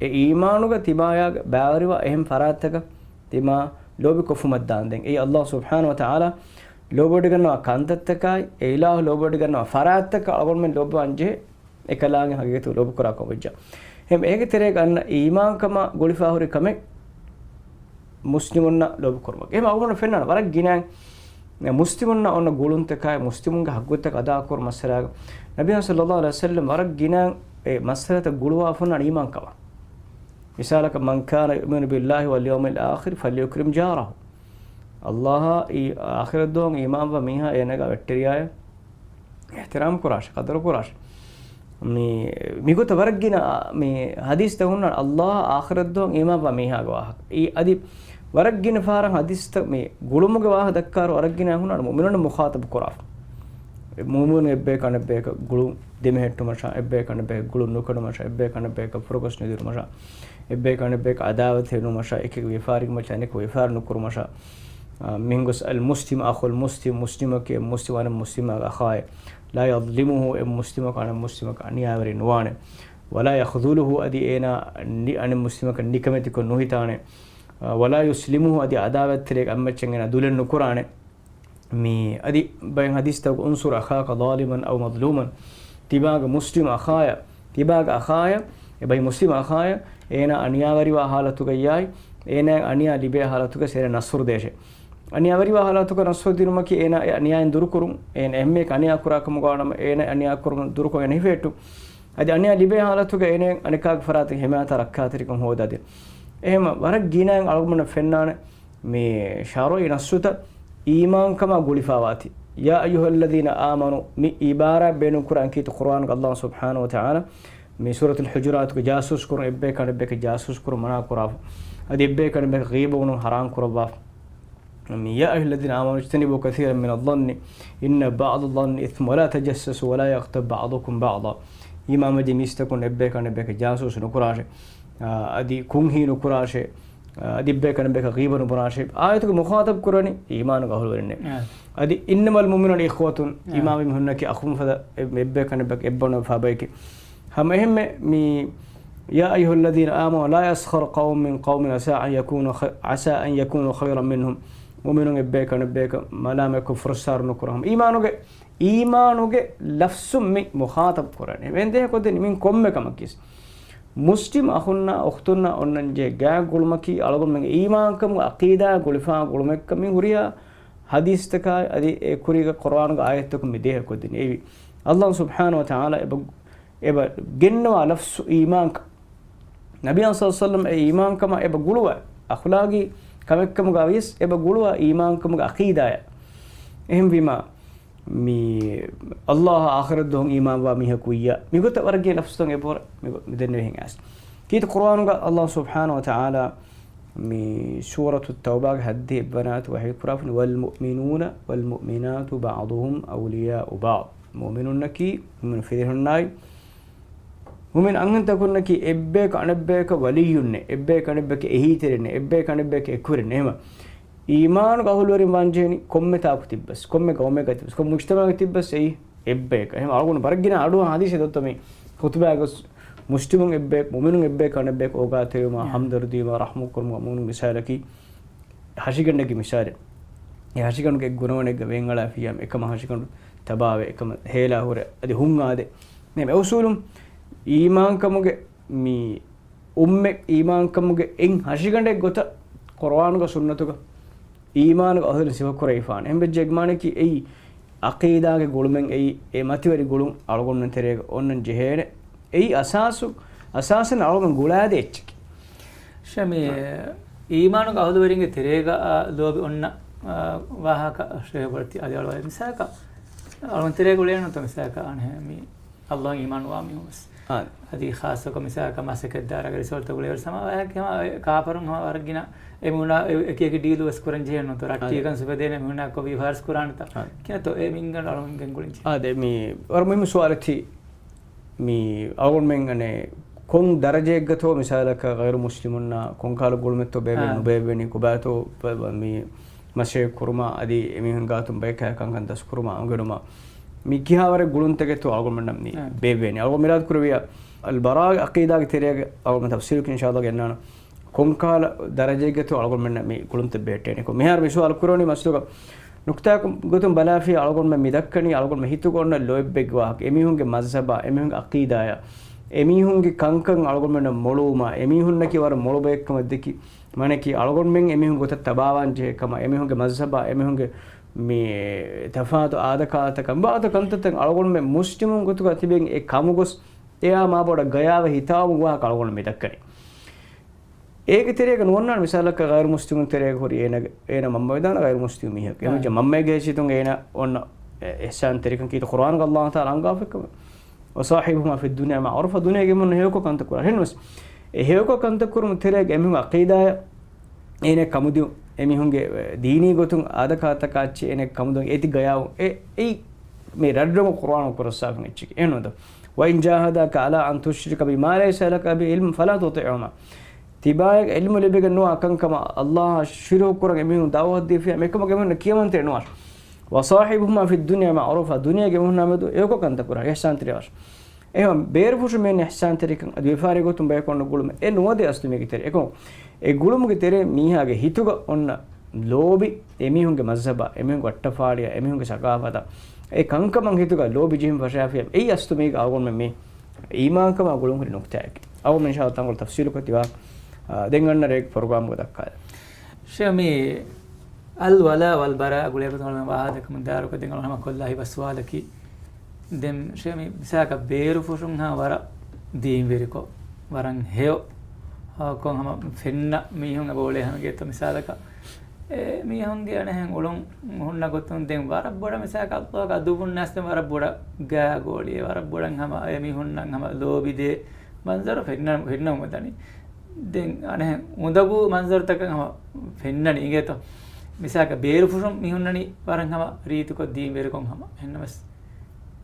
އެ އީމާނުގަ ތިމާޔާގެ ބައިވެރިވާ އެހެން ފަރާތްތަކަށް ތިމާ ލޯބިކޮށްފުމަށްދާންދެން. އެއީ އައްލާހު ސުބްޙާނަހު ވަ ތަޢާލާ ލޯބިވޮޑިގަންނަވާ ކަންތައްތަކާއި، އެ އިލާހު ލޯބިވޮޑިގަންނަވާ ފަރާތްތަކަށް އަޅުގަނޑުމެން ލޯބިވާން ޖެހޭ. އެކަލާނގެ ހަގީގަތު ލޯބިކުރާ ކަމުވެއްޖާ. އެހެން އޭގެ ތެރޭގަ އަންނަ އީމާންކަމާ ގުޅިފާ ހުރި ކަމެއް މުސްލިމުންނަށް ލޯބިކުރުމަކީ. އެހެން އަޅުގަނޑު ފެންނާނެ ވަރަށް ގިނަ މުސްލިމުންނަށް އޮންނަ ގުޅުންތަކާއި، މުސްލިމުންގެ ހައްގުތައް އަދާކުރު މައްސަލާގަ ނަބީ ޞައްލަﷲު ޢަލައިހި ވަސައްލަމް ވަރަށް ގިނަ އެ މައްސަލަތައް ގުޅުވާފަ އޮންނާނެ އީމާންކަމާ. މިސާލަކަށް، من كان يؤمن بالله واليوم الآخر فليكرم جاره. އައްލާހާ އީ އާޚިރަތްދުވަހު އީމާންވާ މީހާ އޭނާގެ ވެއްޓެރިޔާއަށް އިޙްތިރާމް ކުރާށޭ، ޤަދަރު ކުރާށޭ. މި، މިގޮތަށް ވަރަށް ގިނަ، މި ޙަދީޘްތައް ހުންނާނެ އައްލާހާ އާޚިރަތްދުވަހު އީމާންވާ މީހާގެ ވާހަކަ. އީ އަދި ވަރަށް ގިނަ ފަހަރަށް ޙަދީޘްތައް މި ގުޅުމުގެ ވާހަކަ ދައްކާއިރު ވަރަށް ގިނަ ހުންނާނެ މުއުމިނުންނަށް މުޚާޠަބު ކުރާފަ. މުއުމިނު އެއްބަޔަކަށް އަނެއްބަޔަކަށް ގުޅުން ދެމެހެއްޓުމަށާ، އެއްބަޔަކަށް އަނެއްބަޔަކަށް ގުޅުން ނުކަޑުމަށާ، އެއްބަޔަކަށް އަނެއްބަޔަކަށް ފުރަގޮސް ނުދިނުމަށާ، އެއްބަޔަކަށް އަނެއްބަޔަކަށް އަދާވަތް ހެދުމަށާ، އެކެއް ވިޔަފާރިވުމަށާ، އަނެކަކަށް ވިޔަފާރި ނުކުރުމަށާ، އާ، މިހެން ގޮސް، المسلم أخو المسلم، މުސްލިމަކީ މުސްލިމް އަނެއް މުސްލިމާގެ އަޚާއޭ. لا يظلمه، އެއް މުސްލިމަކު އަނެއް މުސްލިމަކަށް އަނިޔާވެރި ނުވާނެ. ولا يخذله، އަދި އޭނާ ނި-، އަނެއް މުސްލިމަކަށް ނިކަމެތިކޮށް ނުހިތާނެ. އާ، ولا يسلمه، އަދި އަދާވަތްތެރިއަކަށް އަންމައްޗަށް އޭނާ ދުލެއް ނުކުރާނެ. މި އަދި ބައެއް ޙަދީޘްތަކުގަ، انصر أخاك ظالما أو مظلوما، ތިބާގެ މުސްލިމް އަޚާޔަށް، ތިބާގެ އަޚާޔަށް، އެބައި މުސްލިމް އަޚާޔަށް، އޭނާ އަނިޔާވެރިވާ ޙާލަތުގައްޔާއި، އޭނާއަށް އަނިޔާ ލިބޭ ޙާލަތުގަ އޭނާ ނަޞްރު ދޭށޭ. އަނިޔާވެރިވާ ޙާލަތުގަ ނަޞްރު ދިނުމަކީ އޭނާ އެ އަނިޔާއިން ދުރުކުރުން، އޭނާ އެންމެ އަނިޔާ ކުރާ ކަމުގަ ވާނަމަ، އޭނާ އަނިޔާ ކުރުމުން ދުރުކޮށް އޭނާ ހިފެހެއްޓުން. އަދި އަނިޔާ ލިބޭ ޙާލަތުގަ އޭނާ އަނެކާގެ ފަރާތުން ހިމާޔަތާ ރައްކާތެރިކަން ހޯދާދިނުން. އެހެންމަ ވަރަށް ގިނައިން އަޅުގަނޑަށް ފެންނާނެ މި ޝަރުޢީ ނައްޞުތައް އީމާންކަމާ ގުޅިފާވާތީ. يا أيها الذين آمنوا، މި ޢިބާރާތް ބޭނުން ކުރާން ކީރިތި ޤުރުއާނުގަ އައްލާހު ސުބްޙާނަހު ވަތަޢާލާ މި ސޫރަތުލް ޙުޖުރާތުގަ ޖާސޫސް ކުރުން، އެއްބަޔަކަށް އަނެއްބަޔަކަށް ޖާސޫސް ކުރުން މަނާ ކުރާފަ. އަދި އެއްބަޔަކަށް އަނެއްބަޔަކަށް ޣީބަ ބުނުން ޙަރާމް ކުރައްވާފަ. މި يا أيها الذين آمنوا اجتنبوا كثيرا من الظن إن بعض الظن إثم ولا تجسسوا ولا يغتب بعضكم بعضا. އީމާންވެއްޖެ މީސްތަކުން އެއްބަޔަކަށް އަނެއްބަޔަކަށް ޖާސޫސް ނުކުރާށޭ. އާ، އަދި ކުންހީ ނުކުރާށޭ. އަދި އެއްބަޔަކަށް އަނެއްބަޔަކަށް ޣީބަ ނުބުނާށޭ. އާޔަތުގަ މުޚާޠަބު ކުރަނީ އީމާނުގެ އަހުލުވެރިންނޭ. އާ. އަދި إنما المؤمنون إخوة، އާ، އީމާންވި މީހުންނަކީ އަޚުން ފަދަ އެ-، އެއްބަޔަކަށް އަނެއްބަޔަކަށް އެއްބަނޑު ފާބަޔަކީ. ހަމަ އެހެންމެ މި يا أيها الذين آمنوا لا يسخر قوم من قوم عسى أن يكونوا خ-، عسى أن يكونوا خيرا منهم. މުއުމިނުން އެއްބަޔަކަށް އަނެއްބަޔަކަށް މަލާމަތްކޮށް ފުރައްސާރު ނުކުރާ. ހަމަ އީމާނުގެ އީމާނުގެ ލަފްޒު މި މުޚާޠަބު ކުރަނީ. އެންމެ ދޭހަކޮށްދެނީ މިން ކޮންމެ ކަމަކީ. މުސްލިމް އަޚުންނާ އުޚްތުންނާ އޮންނަންޖެހޭ ގާތް ގުޅުމަކީ އަޅުގަނޑުމެންގެ އީމާންކަމުގެ ޢަޤީދާ ގުޅިފާ ގުޅުމެއްކަން މި ހުރިހާ ޙަދީޘްތަކާއި އަދި އެ ކުރީގެ ޤުރުއާނުގެ އާޔަތްތަކުން މި ދޭހަކޮށްދިނީ. އެއީ އައްލާހު ސުބްޙާނަހު ވަތަޢާލާ އެބަ، އެބަ ގެންނަވާ ލަފްޒު އީމާންކަން. ނަބިއްޔާ ޞައްލަﷲު ޢަލައިހި ވަސައްލަމް އެ އީމާންކަމަށް އެބަ ގުޅުވާ، އަޚުލާގީ ކަމެއްކަމުގަ ވިޔަސް އެބަ ގުޅުވާ އީމާންކަމުގެ ޢަޤީދާއަށް. އެހެންވީމާ، މި އައްލާހަށް އާޚިރަތްދުވަހު އީމާންވާ މީހަކު ވިއްޔާ، މިގޮތަށް ވަރަށް ގިނަ ލަފްޒުތައް އެބަހުރި، މި ދެންނެވިހެން އައިސް. ކީރިތި ޤުރުއާނުގަ އައްލާހު ސުބްޙާނަހު ވަތަޢާލާ މި ސޫރަތު ތައުބާގެ ހައްދިހަ އެއްވަނަ އާޔަތު ވަޙީ ކުރާފަ، والمؤمنون والمؤمنات بعضهم أولياء بعض. މުއުމިނުންނަކީ، މުއުމިނު ފިރިހެނުންނާއި، މުއުމިނު އަންހެންތަކުންނަކީ އެއްބަޔަކަށް އަނެއްބަޔަކަށް ވަލިއްޔުންނޭ، އެއްބަޔަކަށް އަނެއްބަޔަކަށް އެހީތެރިންނޭ، އެއްބަޔަކަށް އަނެއްބަޔަކަށް އެކުވެރިންނޭ. އެހެންވީމަ، އީމާނުގެ އަހުލުވެރިން ވާންޖެހެނީ ކޮންމެ ތާކު ތިއްބަސް، ކޮންމެ ޤައުމެއްގަ ތިއްބަސް، ކޮންމެ މުޖްތަމަޢަކަށް ތިއްބަސް އެއީ އެއްބަޔަކަށް. އެހެން އަޅުގަނޑު ވަރަށް ގިނަ އަޑުއަހާ ޙަދީޘެއް ދޮއްތަ މި ޚުޠުބާގަސް މުސްލިމުން އެއްބަޔަކަށް، މުއުމިނުން އެއްބަޔަކަށް އަނެއްބަޔަކަށް އޯގާތެރިވުމާ، ހަމްދަރުދީވުމާ، ރަޙްމަތްކުރުމުގެ މޫނު މިސާލަކީ، ހަށިގަނޑެއްގެ މިސާލެއް. އެ ހަށިގަނޑުގެ ގުނަވަނެއްގަ ވޭންއަޅާފިއްޔާ އެކަމަށް ހަށިގަނޑު ތަބާވެ، އެކަމަށް ހޭލާ ހުރެ، އަދި ހުން އާދެ. މި އުސޫލުން އީމާންކަމުގެ މި އުއްމެ އީމާންކަމުގެ އެއް ހަށިގަނޑެއް ގޮތަށް ޤުރުއާނުގަ ސުންނަތުގަ އީމާނުގެ އަހުލުން ސިފަކުރެވިފާނެ. އެހެންވެއްޖެ އެގެ މާނައަކީ އެއީ ޢަޤީދާގެ ގުޅުމެއް އެއީ، އެ މަތިވެރި ގުޅުން އަޅުގަނޑުމެން ތެރޭގަ އޮންނަން ޖެހޭނެ. އެއީ އަސާސު، އަސާސަށް އަޅުގަނޑު ގުޅާދޭ އެއްޗަކީ. ޝަމީ، އީމާނުގެ އަހުލުވެރިންގެ ތެރޭގަ، އާ، ލޯބި އޮންނަ، އާ، ވާހަކަ ޝޭޚް ބޮޑެތި އަލިއަޅުވާ މިސާލަކަށް، އަޅުގަނޑު ތެރޭގަ އުޅޭނުތަ މިސާލަކަށް އަންހެން މި އައްލާހަށް އީމާން ވާ މީހުން ވެސް. އާ. އަދި ޚާއްޞަކޮށް މިސާލަކަށް މަސައްކަތްދާރާގެ ރިސޯޓްތައް އުޅޭވަރު ސަމާ އެކަމަ ކާފަރުން ހަމަ ވަރަށް ގިނަ އެމީހުންނާ އެ-، އެކި އެކި ޑީލު ވެސް ކުރަން ޖެހޭނު. ރައްޓެހި އާ. ކަން ސިފަ ދޭނެ މީހުންނާ ކޮށް ވިޔަފާރި ކުރާނެތަ؟ އާ. ކިޔާތޯ އެ މިންގަނޑު އަޅުގަނޑު ގެންގުޅިން ޖެހޭ. އާދެ، މި ވަރަށް މުހިއްމު ސުވާލެއް ތީ. މި އަޅުގަނޑުމެން އަނެއް ކޮން ދަރަޖައެއްގަތޯ މިސާލަކަށް ޣައިރު މުސްލިމުންނާ ކޮންކަހަލަ ގުޅުމެއްތޯ ބޭއްވެނީ އާ. ނުބޭއްވެނީ، ކޮބާތޯ ބަ-، ބަ-، މި މަސައްކަތް ކުރުމާ އަދި އެމީހުން ގާތުން ބަޔަކާ ކަންކަން ދަސްކުރުމާ އަންގަނޑުމާ މި ކިހާވަރެއް ގުޅުންތަކެއްތޯ އަޅުގަނޑުމެންނަށް މި އާ. ބޭއްވެނީ. އަޅުގަނޑު މިރާދު ކުރެވިޔާ އަލްބަރާގެ އަޤީދާގެ ތެރޭގަ އަޅުގަނޑު ތަފްސީލުކޮށް އިންޝާﷲ ގެންނާނަން. ކޮންކަހަލަ ދަރަޖައެއްގަތޯ އަޅުގަނޑުމެންނަށް މި ގުޅުންތައް ބެހެއްޓޭނެކޮ. މިހާރު މި ސުވާލު ކުރެވުނީ މައްސަލަކަށް ނުކުތާއަކު ގޮތުން ބަލާފިޔާ އަޅުގަނޑުމެން މި ދައްކަނީ އަޅުގަނޑުމެން ހިތުގަ އޮންނަ ލޯތްބެއްގެ ވާހަކަ. އެމީހުންގެ މަޒްހަބާ، އެމީހުންގެ އަޤީދާޔާ، އެމީހުންގެ ކަންކަން އަޅުގަނޑުމެންނަށް މޮޅުވުމާ، އެމީހުންނަކީ ވަރަށް މޮޅު ބައެއްކަމަށް ދެކި، މާނައަކީ އަޅުގަނޑުމެން އެމީހުން ގޮތަށް ތަބާވާން ޖެހޭ ކަމަށް، އެމީހުންގެ މަޒްހަބާ، އެމީހުންގެ މި ތަފާތު އާދަކާލަތަކަށް، ބާތަ ކަންތައްތައް އަޅުގަނޑުމެން މުސްލިމުން ގޮތުގަ ތިބެން އެ ކަމުގޮސް، އެއާ މާ ބޮޑަށް ގަޔާވެ ހިތާވުމުގެ ވާހަކަ އަޅުގަނޑު މި ދައްކަނީ. އޭގެ ތެރޭގަ ނުވަންނާނެ މިސާލަކަށް ޣައިރު މުސްލިމުން ތެރޭގަ ހުރި އޭނަގެ، އޭނަ މަންމަ ވެދާނެ ޣައިރު މުސްލިމު މީހަކު. އެމަ މަންމައިގެ ހައިސިއްޔަތުން އޭނަ އޮންނަ އިޙްސާންތެރިކަން ކީރިތި ޤުރްއާނުގަ ﷲ ތަޢާލާ އަންގާފައިކަމެއް. وصاحبهما في الدنيا معروفا، ދުނިޔޭގެ މުން ހެޔޮކޮށް ކަންތައް ކުރާ. އެހެންވެސް އެ ހެޔޮކޮށް ކަންތައް ކުރުމު ތެރޭގަ އެމީހުން ޢަޤީދާޔަށް އޭނަ ކަމުދިޔުން، އެމީހުންގެ ދީނީ ގޮތުން އާދަކާތަކާ އެއްޗެއް އޭނަ ކަމުދިޔުން އޭތި ގަޔާވުން. އެ، އެއީ މި ރަތްރަނގަޅު ޤުރްއާނު ކުރައްސާފިން އެއްޗެކޭ. އެހެންނުތަ؟ وإن جاهداك على أن تشرك بي ما ليس لك به علم فلا تطعهما. ތިބާއަށް ޢިލްމު ލިބިގެން ނުވާ ކަންކަމަށް ﷲ އަށް ޝިރުކު ކުރަން އެމީހުން ދަޢުވަތު ދީފިޔާ އެކަމަށް އެމީހުންނަށް ކިޔަމަންތެރި ނުވާށި. وصاحبهما في الدنيا معروفا، ދުނިޔޭގެ އެމީހުންނާ މެދު ހެޔޮކޮށް ކަންތައް ކުރާށި، އިޙްސާންތެރިވާށި. އެހެން ބޭރުފުށު މިއެން އިޙްސާންތެރިކަން އަދި ވިޔަފާރި ގޮތުން ބަޔަކު އޮންނަ ގުޅުމެއް އެ ނުވަދޭ އަސްލު މީގެ ތެރޭ. އެކަމަކު އެ ގުޅުމުގެ ތެރޭ މީހާގެ ހިތުގަ އޮންނަ ލޯބި، އެމީހުންގެ މަޒްހަބާ، އެމީހުންގެ އައްޓަފާޅިއާ، އެމީހުންގެ ސަގާފަތާ، އެ ކަންކަމަށް ހިތުގަ ލޯބި ޖެހިން ފަށާފިޔާ، އެއީ އަސްލު މީގެ އަޅުގަނޑުމެން މި އީމާންކަމާ ގުޅުން ހުރި ނުކުތާއެކޭ. އަޅުގަނޑުމެން އިންޝާﷲ ތަންކޮޅު ތަފްސީލުކޮށް ތިބާ، އާ، ދެން އަންނަ ރޭގެ ޕްރޮގްރާމްގަ ދައްކާލަން. ޝޭޚް މި އަލްވަލާ ވަލްބަރާ ގުޅޭގޮތުން ވާހަކަ ދައްކަމުން ދާއިރުކޮށް ދެން އަޅުގަނޑު ކޮށްލާ ހިބަސް ސުވާލަކީ، ދެން ޝޭޚް މި މިސާލަކަށް ބޭރުފުށުން ހާ ވަރަށް ދީންވެރިކޮށް، ވަރަށް ހެޔޮ، އާ، ކޮށް ހަމަ ފެންނަ މީހުން އެބަ އުޅޭ ހަމަ ގެއްތޯ މިސާލަކަށް އެ މީހުންގެ އަނެއްހެން އުޅުން ހުންނަ ގޮތުން ދެން ވަރަށް ބޮޑަށް މިސާލަކަށް ﷲ އަށް އަދުބުން ނަސް ދެން ވަރަށް ބޮޑަށް ގާ ގޯޅިއެއް ވަރަށް ބޮޑަށް ހަމަ އެ މީހުންނަށް ހަމަ ލޯބިދޭ މަންޒަރު ފެންނަ، ފެންނަމުން ދަނީ. ދެން އަނެއްހެން އުނދަގޫ މަންޒަރުތަކަށް ހަމަ ފެންނަނީ އިނގޭތޯ. މިސާލަކަށް ބޭރުފުށުން މި ހުންނަނީ ވަރަށް ހަމަ ރީތިކޮށް ދީންވެރިކޮށް ހަމަ. އެހެންނަމަސް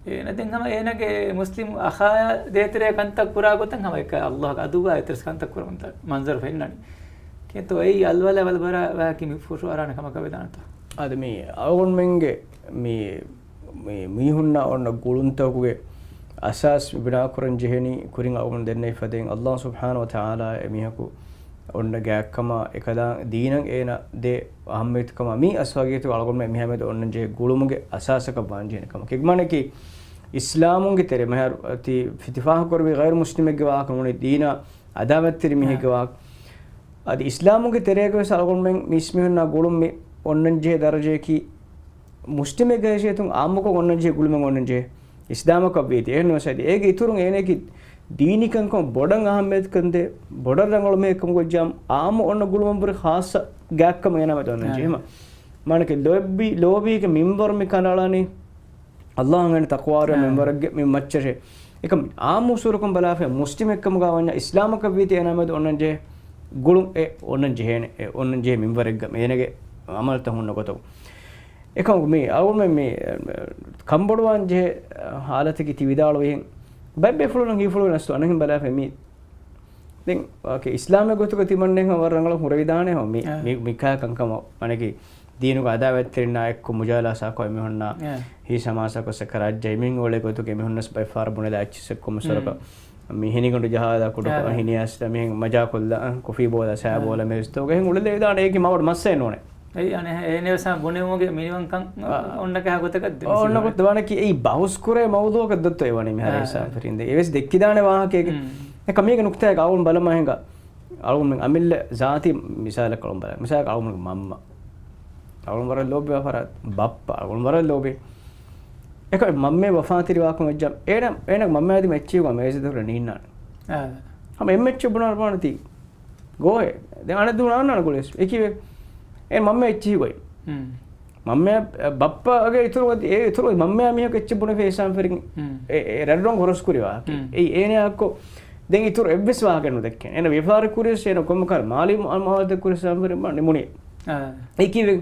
އޭނަ ދެން ހަމަ އޭނަގެ މުސްލިމް އަޚާޔާ ދޭތެރޭ ކަންތައް ކުރާ ގޮތަށް ހަމަ އެކަ ﷲ އަށް އަދުވާ އެތެރެސް ކަންތައް ކުރަމުން މަންޒަރު ފެންނަނީ. ކިތައް އެއީ އަލްވަލާ ވަލްބަރާ ވާކި މި ފުށު އަރާނެ ކަމަކަށް ވެދާނެތަ؟ އަދި މި އަޅުގަނޑުމެންގެ މި، މި މީހުންނާ އޮންނަ ގުޅުންތަކުގެ އަސާސް ބިނާކުރަން ޖެހެނީ ކުރިން އަޅުގަނޑު ދެންނެވި ފަދައިން ﷲ ސުބްޙާނަހޫ ވަތަޢާލާ އެމީހަކު އޮންނަ ގާތްކަމާ އެކަލާނގެ ދީނަށް އޭނަ ދޭ އަހައްމިޔަތުކަމާ މި އަސްވަގީތު އަޅުގަނޑުމެން މިހާމެދު އޮންނަން ޖެހޭ ގުޅުމުގެ އަސާސަކަށް ވާން ޖެހޭނެ ކަމަކީ. އެގްމާނަކީ އިސްލާމުންގެ ތެރޭ މިހާރު ތި ފިތިފާހަކުރެއްވި ޣައިރު މުސްލިމެއްގެ ވާހަކަ ނޫނީ ދީނާ އަދާވަތްތެރި މީހެއްގެ ވާހަކަ. އަދި އިސްލާމުގެ ތެރޭގަ ވެސް އަޅުގަނޑުމެން މިސްމިހުންނާ ގުޅުން މި އޮންނަން ޖެހޭ ދަރަޖަޔަކީ މުސްލިމެއްގެ ހައިސިއްޔަތުން އާއްމުކޮށް އޮންނަން ޖެހޭ ގުޅުމެއް އޮންނަން ޖެހޭ. އިސްލާމަކަށް ވީތީ. އެހެން ވެސް އަދި އޭގެ އިތުރުން އޭނައަކީ ދީނީ ކަންކަމަށް ބޮޑަށް އަހައްމިޔަތުކަންދޭ، ބޮޑަށް ރަނގަޅު މީހެއްކަމުގަ ޖަމް އާއްމު އޮންނަ ގުޅުމަށްވުރެ ޚާއްޞަ ގާތްކަމެއް އޭނާ މެދު އޮންނަން ޖެހޭ. މާނަކީ ލޯބި، ލޯބީގެ މިންވަރު މި ކަނޑައަޅާނީ ﷲ އަށް އަންގަނޑި ތަޤްވާވެރި މިންވަރެއްގެ މި މައްޗަށޭ. އެކަމް އާއްމު އުސޫލަކުން ބަލާފަ މުސްލިމެއްކަމުގަ ވަންޏާ އިސްލާމަކަށް ވީތީ އޭނާ މެދު އޮންނަން ޖެހޭ ގުޅުން އެ އޮންނަން ޖެހޭނެ، އެ އޮންނަން ޖެހޭ މިންވަރެއްގަ އޭނަގެ އަމަލުތައް ހުންނަ ގޮތަށް. އެކަމަކު މި އަޅުގަނޑުމެން މި ކަންބޮޑުވާން ޖެހޭ ހާލަތަކީ ތި ވިދާޅުވިހެން ބައެއް ބޭފުޅުން ހީފުޅު ވެސް އަނެއްހެން ބަލާފަ މި ދެން އިސްލާމެއް ގޮތުގަ ތިމަންނެއް ވަރަށް ރަނގަޅަށް ހުރެވިދާނެ ހަމަ މި، މި، މިކާ ކަންކަމަށް ވަނަކީ ދީނުގެ އަދާވަތްތެރިންނާ އެއްކޮށް މުޖާލާސާކޮށް އެމީހުންނާ ހީސް ހަމާސާކޮށް ސަކަރާތް ޖައިމިން އުޅޭ ގޮތުގެ އެމީހުންނަސް ބައެއްފަހަރަށް ބުނެލާ އެއްޗިއްސެއް ކޮމުސަރަކަށް މި ހިނިގަނޑު ޖަހާލާ ކުޑަކޮށް ހިނިއައިސްލާ މިހެން މަޖާކޮށްލާ ކޮފީ ބޯލާ ސާ ބޯލާ މެސްތޯގެ ހެން އުޅެލެވިދާނެ އޭގެ މަވަޑު މައްސައެއް ނޫނޭ. އެއީ އަނެއް އޭނެ ވެސް ބުނެވުމުގެ މިނިވަންކަން އޮންނަ ކަހަ ގޮތަކަށް ދެ އޮންނަ ގޮތް ވާނަކީ އެއީ ބަހުސް ކުރޭ މައުޟޫއަކަށް ދޮއްތޯ އެވަނީ މިހާރު އިސާފަރިން ދެ އެވެސް ދެއްކިދާނެ ވާހަކައެކެ. އެކަ މީގެ ނުކްތާއެއް އަޅުން ބަލަމާ ހިނގާ. އަޅުން އަމިއްލަ ޒާތީ މިސާލަކަށް އަޅުން ބަލާ. މިސާލަކަށް އަޅުން މަންމަ. އަޅުން ވަރަށް ލޯބިވާ ފަރާތް ބައްޕަ. އަޅުން ވަރަށް ލޯބި. އެކަ މަންމޭ ވަފާތެރިވާކަމަށް ޖަ-، އޭނަ، އޭނަ މަންމަ އަދި މެއްޗި ގޮ މޭޒެ ދުރަ ނީންނާނެ. ހަމަ އެއްމެއްޗެއް ބުނާ ބާނަތީ. ގޯހެ. ދެން އަނެއް ދޫނާން ނާން ގުޅޭސް. އެކީވެ. އެ މަންމަ އެއްޗިހި ގޮތް. މަންމަ، އެ، ބައްޕަގެ އިތުރު އޮތް، އެ އިތުރު މަންމަ މީހަކު އެއްޗެއް ބުނެފި އިސާން ފެރިން. އެ، އެ ރަޑުރޮން ހުރަސްކުރި ވާހަކަ. އެއީ އޭނައަކު ދެން އިތުރު އެއްވެސް ވާހަކަ ނުދެއްކޭ. އޭނަ ވިޔަފާރި ކުރިޔަސް އޭނަ ކޮންމެ ކާރަ މާލީ މު-، މުއާމަލާތެއް ކުރި އިސާން ފެރިން ނިމުނީ. އެކީވެ.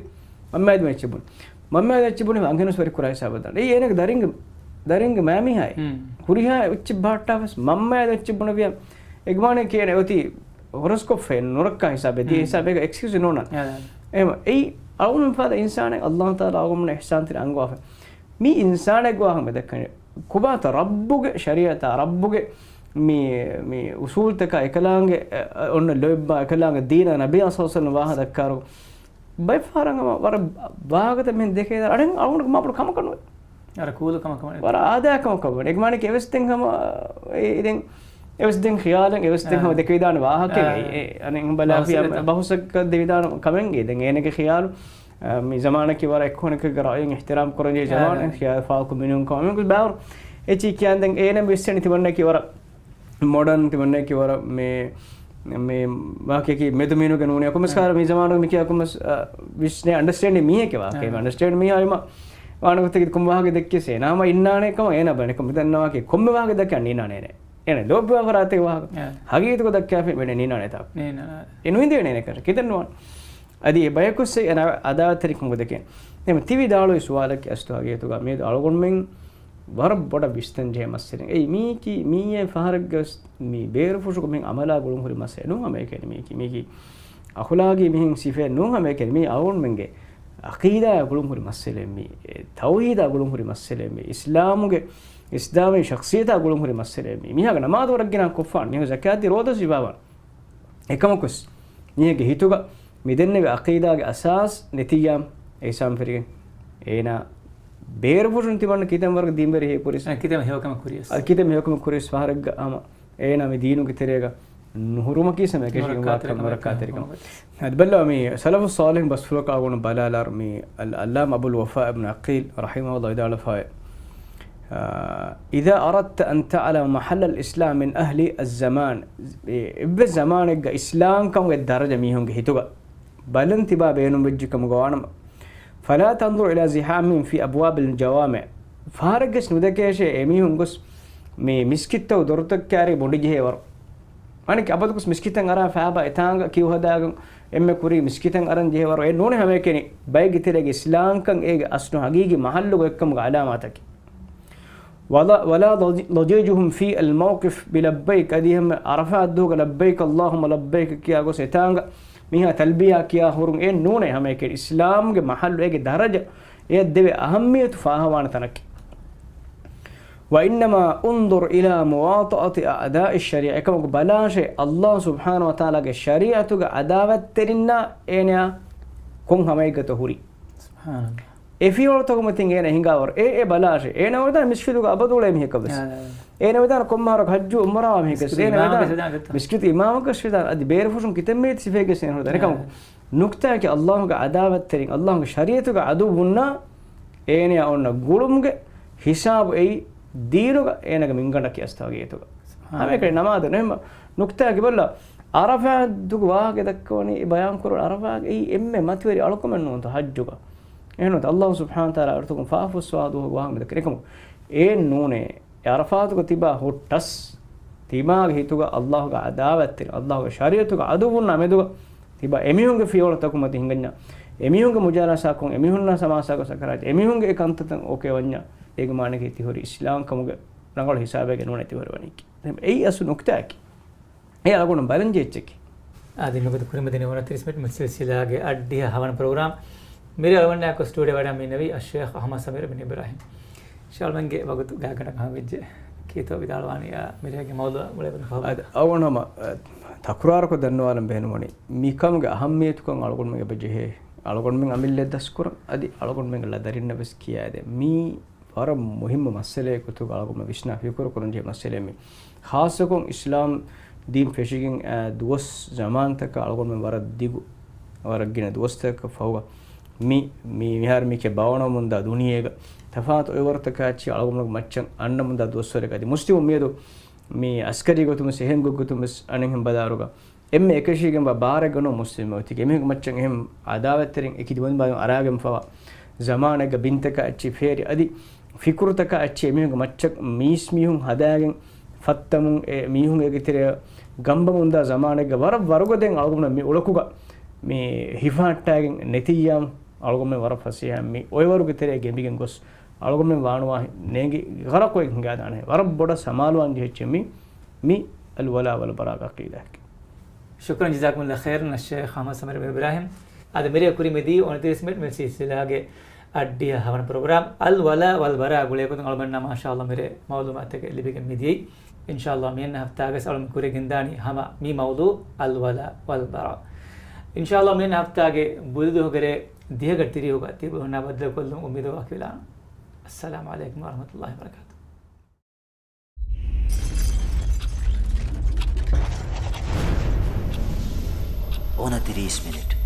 މަންމަ އަދި މެއްޗެއް ބުނި. މަންމަ އަދި މެއްޗެއް ބުނި އަންހެނުސް ވެރި ކުރާ ހިސާބަށް ދާނެ. އެއީ އޭނަގެ ދަރިންގެ، ދަރިންގެ މައިމީހާއި. ހުރިހާ އެއްޗެއް ބަހައްޓާފަސް މަންމަ އަދި އެއްޗެއް ބުނެވިޔަ. އެގްމާނެ ކޭނެ އޮތީ ހުރަސްކޮށްފައެއް ނުރައްކާ ހިސާބެއް ދިޔަ ހިސާބެއްގަ އެކްސްކިއުސް ނޯނަން. އެހެމަ އެއީ އަޅުގަނޑު މިފަދަ އިންސާނެއް އައްލާހު ތަޢާލާ އަޅުގަނޑުމެންނަށް އިޙްސާންތެރި އަންގަވާފަ. މި އިންސާނެއްގެ ވާހަކަ މި ދައްކަނީ. ކޮބާތަ ރައްބުގެ ޝަރީޢަތާ ރައްބުގެ މި، މި އުސޫލްތަކާ އެކަލާނގެ، އެ، އެ، އޮންނަ ލޯތްބާ އެކަލާނގެ ދީނާ ނަބިއްޔާ ޞައްލަﷲު ޢަލައިހި ވަސައްލަމަ ވާހަކަ ދައްކާރު. ބައެއްފަހަރަށް ހަމަ ވަރަށް ވާހަކަތައް މިހެން ދެކޭ އަޅެން އަޅުގަނޑު މާބޮޑު ކަމަކަށް ނުވޭ. ވަރަށް އާދަޔާ ކަމަކަށް ވަނީ. އެގްމާނެ އެވެސް ދެން ހަމަ އެ، ދެން އެވެސް ދެން ޚިޔާލެއް އެވެސް ދެން ހަމަ ދެކެވިދާނެ ވާހަކަ އެ، އަނެއް ބަލާފިޔާ ބަހުސަކަށް ދެވިދާނެ ކަމެއްގެ ދެން އޭނަގެ ޚިޔާލު، އަ، މި ޒަމާނަކީ ވަރަށް އެއްކޮނެކެއްގެ ރައުޔަށް އިޙްތިރާމް ކުރަން ޖެހޭ ޒަމާނެއް ޚިޔާލު ފާކު މިނޫން ކަމެއް ބާރު އެޗީ ކިޔާން ދެން އޭނަ ވިއްސަނި ތިމަންނަކީ ވަރަށް މޮޑަން ތިމަންނައަކީ ވަރަށް މި މި ވާހަކައަކީ މެދުމީނުގެ ނޫނިއްޔާ ކޮންމެސް ކަހަލަ މި ޒަމާނުގަ މި ކިޔާ ކޮންމެސް، އަ، ވިސްނޭ އަންޑަސްޓޭންޑިން މީހެކޭ ވާހަކައެއް އަންޑަސްޓޭންޑް މީހާ އިމަ ވާނެ ގޮތަކީ ކޮން ވާހަކަ ދެއްކިޔަސް އޭނާ ހަމަ އިންނާނެ ކަމަށް އޭނާ ބަނެ ކަމަށް މި ދަންނަވާކީ ކޮންމެ ވާހަކަ ދައްކާ ނީނާނޭ. އޭނަ ލޯބިވާ ފަރާތެއް ވާހަކަ ހަގީގަތުގަ ދައްކާފައި ވެނެ ނީނާނޭތާ. އެ ނުއިނދޭނޭ ކަށަ ކިތަން ނުވާނެ. އަދި އެ ބަޔަކުސް އޭނާ އަދާވަތްތެރިކަމުގަ ދެކެން. ދެން ތި ވިދާޅުވި ސުވާލަކީ އަސްލު ހަގީގަތުގަ މިއަދު އަޅުގަނޑުމެން ވަރަށް ބޮޑަށް ވިސްނަން ޖެހޭ މައްސަލައެއް. އެއީ މީކީ، މީއޭ ފަހަރެއްގަ ވެސް މި ބޭރުފުށުގަ މިހެން އަމަލާ ގުޅުން ހުރި މައްސަލައެއް ނޫން ހަމައެކަނި. މީކީ، މީކީ އަޚުލާގީ މިހެން ސިފައެއް ނޫން ހަމައެކަނި. މީ އަޅުގަނޑުމެންގެ އަޤީދާއާ ގުޅުން ހުރި މައްސަލައެއް މީ. އެ، ތައުޙީދާ ގުޅުން ހުރި މައްސަލައެއް މީ. އިސްލާމުގެ، އިސްލާމީ ޝަޚްޞިއްޔަތާ ގުޅުން ހުރި މައްސަލައެއް މީ. މީހާގެ ނަމާދު ވަރަށް ގިނަ ކޮށްފާނެ. މީހުން ޒަކާތް ދީ ރޯދަ ސިފާވާނެ. އެކަމަކުސް، މީހެއްގެ ހިތުގަ މި ދެންނެވި އަޤީދާގެ އަސާސް ނެތިއްޔާ އެހިސާބުން ފެށިގެން އޭނާ ބޭރުފުށުން ތިމަންނަ ކިތަން ވަރަކަށް ދީންވެރި ހޭ ކުރިސް. އަ، ކިތަން ހެޔޮކަމެއް ކުރިޔަސް. އަ، ކިތަން ހެޔޮކަމެއް ކުރިޔަސް ފަހަރެއްގަ ހަމަ އޭނާ މި ދީނުގެ ތެރޭގަ ނުހުރުމަކީ ސަމައެކޭ ނުރައްކާތެރިކަމެއް ނުރައްކާތެރިކަމެއް. އަދި ބައްލަވާ މި ސަލަފު ޞާލިޙު ބަސްފުޅަކަށް އަޅުގަނޑު ބަލާލާރު މި އަލް ޢައްލާމާ އަބުލް ވަފާ އިބްނު ޢަޤީލް ރަޙިމަހުﷲ ވިދާޅުވެފައި، إذا أردت أن تعلم محل الإسلام من أهل الزمان، އެއްވެސް ޒަމާނެއްގަ އިސްލާމްކަމުގެ ދަރަޖަ މީހުންގެ ހިތުގަ ބަލަން ތިބާ ބޭނުންވެއްޖެ ކަމުގަ ވާނަމަ، فلا تنظر إلى زحامهم في أبواب الجوامع، ފަހަރެއްގެސް ނުދެކޭށޭ އެމީހުން ގޮސް މި މިސްކިތްތައް ދޮރުތައް ކާރި ބޮޑި ޖެހޭ ވަރު. އަނެއް އަބަދުގޮސް މިސްކިތަށް އަރާ ފާބާ އެތާނގަ ކިއު ހަދާގެން އެންމެ ކުރީ މިސްކިތަށް އަރަން ޖެހޭ ވަރު. އެ ނޫނެ ހަމައެކަނި ބައެއްގެ ތެރޭގެ އިސްލާމްކަން އޭގެ އަސްލު ހަގީގީ މަހައްލުގަ އޮތްކަމުގެ ޢަލާމާތަކީ. ولا، ولا ضجيجهم في الموقف بلبيك، އަދި ހަމަ ޢަރަފާތް ދުވަހުގަ لبيك اللهم لبيك ކިޔާ ގޮސް އެތާނގަ މީހާ ތަލްބިޔާ ކިޔާ ހުރުން އެ ނޫނޭ ހަމައެކަނި އިސްލާމްގެ މަހައްލު އޭގެ ދަރަޖަ އެއަށް ދެވޭ އަހައްމިޔަތު ފާހަވާނެ ތަނަކީ. وإنما انظر إلى مواطأة أعداء الشريعة، އެކަމަކު ބަލާށޭ، ﷲ ސުބްޙާނަހޫ ވަތަޢާލާގެ ޝަރީޢަތުގެ ޢަދާވަތްތެރިންނާ އޭނަޔާ ކޮން ހަމައެއްގަތޯ ހުރީ. ސުބްޙާނަﷲ. އެ ފިޔަވަޅުތަކުގެ މަތިން އޭނަ ހިނގާވަރު، އޭ، އޭ ބަލާށޭ، އޭނަ އޮތާ މިސްކިތުގަ އަބަދު އުޅޭ މީހަކަށް ވެސް. އާ. އޭނަ ވެދާނެ ކޮންމެ ވަރަކަށް ޙައްޖު ޢުމްރާ މީހަކަށް ވެސް. މިސްކިތު އޭނަ ވެދާނެ އިމާމަކަށް ވެސް ވެދާނެ. މިސްކިތު އިމާމަކަށް ވެސް ވެދާނެ. އަދި ބޭރުފުށުން ކިތަންމެ ސިފައެއްގެ ސޭނަ ހުރެދާނެ. އާ. އެކަމަކު ނުކްތާއަކީ ﷲގެ ޢަދާވަތްތެރިން، ﷲގެ ޝަރީޢަތުގެ ޢަދުއްވުންނާ އޭނަޔާ އޮންނަ ގުޅުމުގެ ހިސާބު އެއީ ދީނުގަ އޭނަގެ މިންގަނޑަކީ އަސްތާގޭތުގަ. ސުބްޙާނަﷲ. ހަމައެކަނި ނަމާދު ނެހެމަ ނުކްތާއަކީ ބައްލަ ޢަރަފާތުގެ ވާހަކަ ދައްކަވަނީ އެ ބަޔާން ކުރުން ޢަރަފާގެ އެއީ އެންމެ މަތިވެރި އަޅުކަމެއް ނޫންތޯ ޙައްޖުގަ. އެހެންނޫންތޯ ﷲ ސުބްޙާނަހޫ ވަތަޢާލާ އަޑުތަކުން ފާފަ ފުއްސަވާ ދުވަހުގެ ވާހަކަ ދައްކަނީ. އެކަމު އޭން ނޫނޭ ޢަރަފާތުގަ ތިބާ ހުއްޓަސް، ތިމާގެ ހިތުގަ ﷲގެ ޢަދާވަތްތެރި، ﷲގެ ޝަރީޢަތުގެ ޢަދުއްވުންނާ މެދުގަ ތިބާ އެމީހުންގެ ފިޔަވަޅުތަކުގެ މަތި ހިނގަންޏާ، އެމީހުންގެ މުޖާލަސާކޮށް، އެމީހުންނާ ސަމާސާކޮށް ސަކަރާތް، އެމީހުންގެ އެ ކަންތައްތައް އޯކޭ ވަންޏާ، އޭގެ މާނައަކީ ތިހުރި އިސްލާމްކަމުގެ ރަނގަޅު ހިސާބެއްގަ ނޫނޭ ތިހުރެވަނީކީ. އެއީ އަސްލު ނުކްތާއަކީ. އެ އަޅުގަނޑު ބަލަންޖެހޭ އެއްޗަކީ. އާދެ، މިގޮތަށް ކުރިމަތިން އޮނަތިރީސް މިނިޓް މި ސިލްސިލާގެ އަށްޑިހަ ހަވަނަ ޕްރޮގްރާމް. މިރޭ އަޅުގަނޑާ އެއްކޮށް ސްޓޫޑިއޯ ވަޑައިގެން މި އިންނެވީ އައްޝޭޚް އަޙްމަދު ސަމީރު ބިން އިބްރާހިމް. ޝާލްމަންގެ ވަގުތު ގާތްގަނޑަކަށް ހަމަވެއްޖެ. ކީއްތޯ ވިދާޅުވާނީ އާ މިރޭގެ މައުޟޫޢާ ގުޅޭ ބަން ޚަބަރު. އަދި އަޅުގަނޑު ހަމަ، އަ، ތަކުރާރުކޮށް ދަންނަވާލަން ބޭނުންވަނީ، މިކަމުގެ އަހައްމިޔަތުކަން އަޅުގަނޑުމެން އެބަ ޖެހޭ. އަޅުގަނޑުމެން އަމިއްލައަށް ދަސްކުރަން، އަދި އަޅުގަނޑުމެންގެ ލަދަރިންނަށް ވެސް ކިޔާދޭން. މީ ވަރަށް މުހިއްމު މައްސަލައެއް ގޮތުގަ އަޅުގަނޑުމެން ވިސްނާ ފިކުރު ކުރަން ޖެހޭ މައްސަލައެއް މީ. ޚާއްޞަކޮށް އިސްލާމް ދީން ފެށިގެން، އަ، ދުވަސް ޒަމާންތަކަށް އަޅުގަނޑުމެން ވަރަށް ދިގު، ވަރަށް ގިނަ ދުވަސްތަކަށް ފަހުގަ މި، މި މިހާރު މީކޭ ބައުނަމުންދާ ދުނިޔޭގަ ތަފާތު އޮއިވަރުތަކާ އެއްޗެއް އަޅުގަނޑުމެން މައްޗަށް އަންނަމުންދާ ދުވަސްވަރެއް. އަދި މުސްލިމު މިއަދު މި އަސްކަރީ ގޮތުން ވެސް އެހެން ގޮތްގޮތުން ވެސް އަނެއްހެން ބަލާރުގަ އެންމެ އެކަށީގެންވާ ބާރެއްގަ ނޫން މުސްލިމް އޮތީ. އެމީހުންގެ މައްޗަށް އެހެން ޢަދާވަތްތެރިން އެކި ދިވެންބާރު އަރާގެންފަވާ ޒަމާނެއްގަ ބިންތަކާ އެއްޗެއް ފޭރި އަދި ފިކުރުތަކާ އެއްޗެއް އެމީހުންގެ މައްޗަށް މީސްމީހުން ހަދާގެން ފައްތަމުން އެ މީހުން އޭގެ ތެރެއަށް ގަނބަމުންދާ ޒަމާނެއްގަ ވަރަށް ވަރުގަދައިން އަޅުގަނޑުމެން މި އުޅަކުގަ މި ހިފަހައްޓާގެން ނެތިއްޔާމު އަޅުގަނޑުމެން ވަރަށް ފަސޭހައިން މި އޮއިވަރުގެ ތެރެއަށް ގެނބިގެން ގޮސް އަޅުގަނޑުމެން ވާނުވާ ނޭނގި ޣަރަޤުވެގެން ހިނގާދާނެ. ވަރަށް ބޮޑަށް ސަމާލުވާން ޖެހިއްޖެ މި، މި އަލްވަލާ ވަލްބަރާގެ ޢަޤީދާއަކީ. ޝުކްރަން ޖަޒާކުމުﷲ ޚައިރަން އައްޝޭޚް އަޙްމަދު ސަމީރު އިބްރާހިމް. އަދި މިރޭ ކުރިމަތި އޮނަތިރީސް މިނިޓް މި ސިލްސިލާގެ އަށްޑިހަ ހަވަނަ ޕްރޮގްރާމް އަލްވަލާ ވަލްބަރާ ގުޅޭގޮތުން އަޅުގަނޑުމެންނާ މާޝާﷲ މިރޭ މަޢުލޫމާތުތަކެއް ލިބިގެން މިދިޔައީ. އިންޝާﷲ މިއަންނަ ހަފްތާގަސް އަޅުގަނޑު ކުރިއަށް ގެންދާނީ ހަމަ މި މައުޟޫޢު އަލްވަލާ ވަލްބަރާ. އިންޝާﷲ މިއަންނަ ހަފްތާގެ ބުދު ދުވަހުގެ ރޭ ދިހަގަ ތިރީހުގަ ތިބުނާ ބައްދަލުކޮށްލުން އުއްމީދު ވަކިވެލާނަން. އައްސަލާމު ޢަލައިކުމް ވަރަޙްމަތުﷲ ވަބަރަކާތުހު. އޮނަތިރީސް މިނިޓް.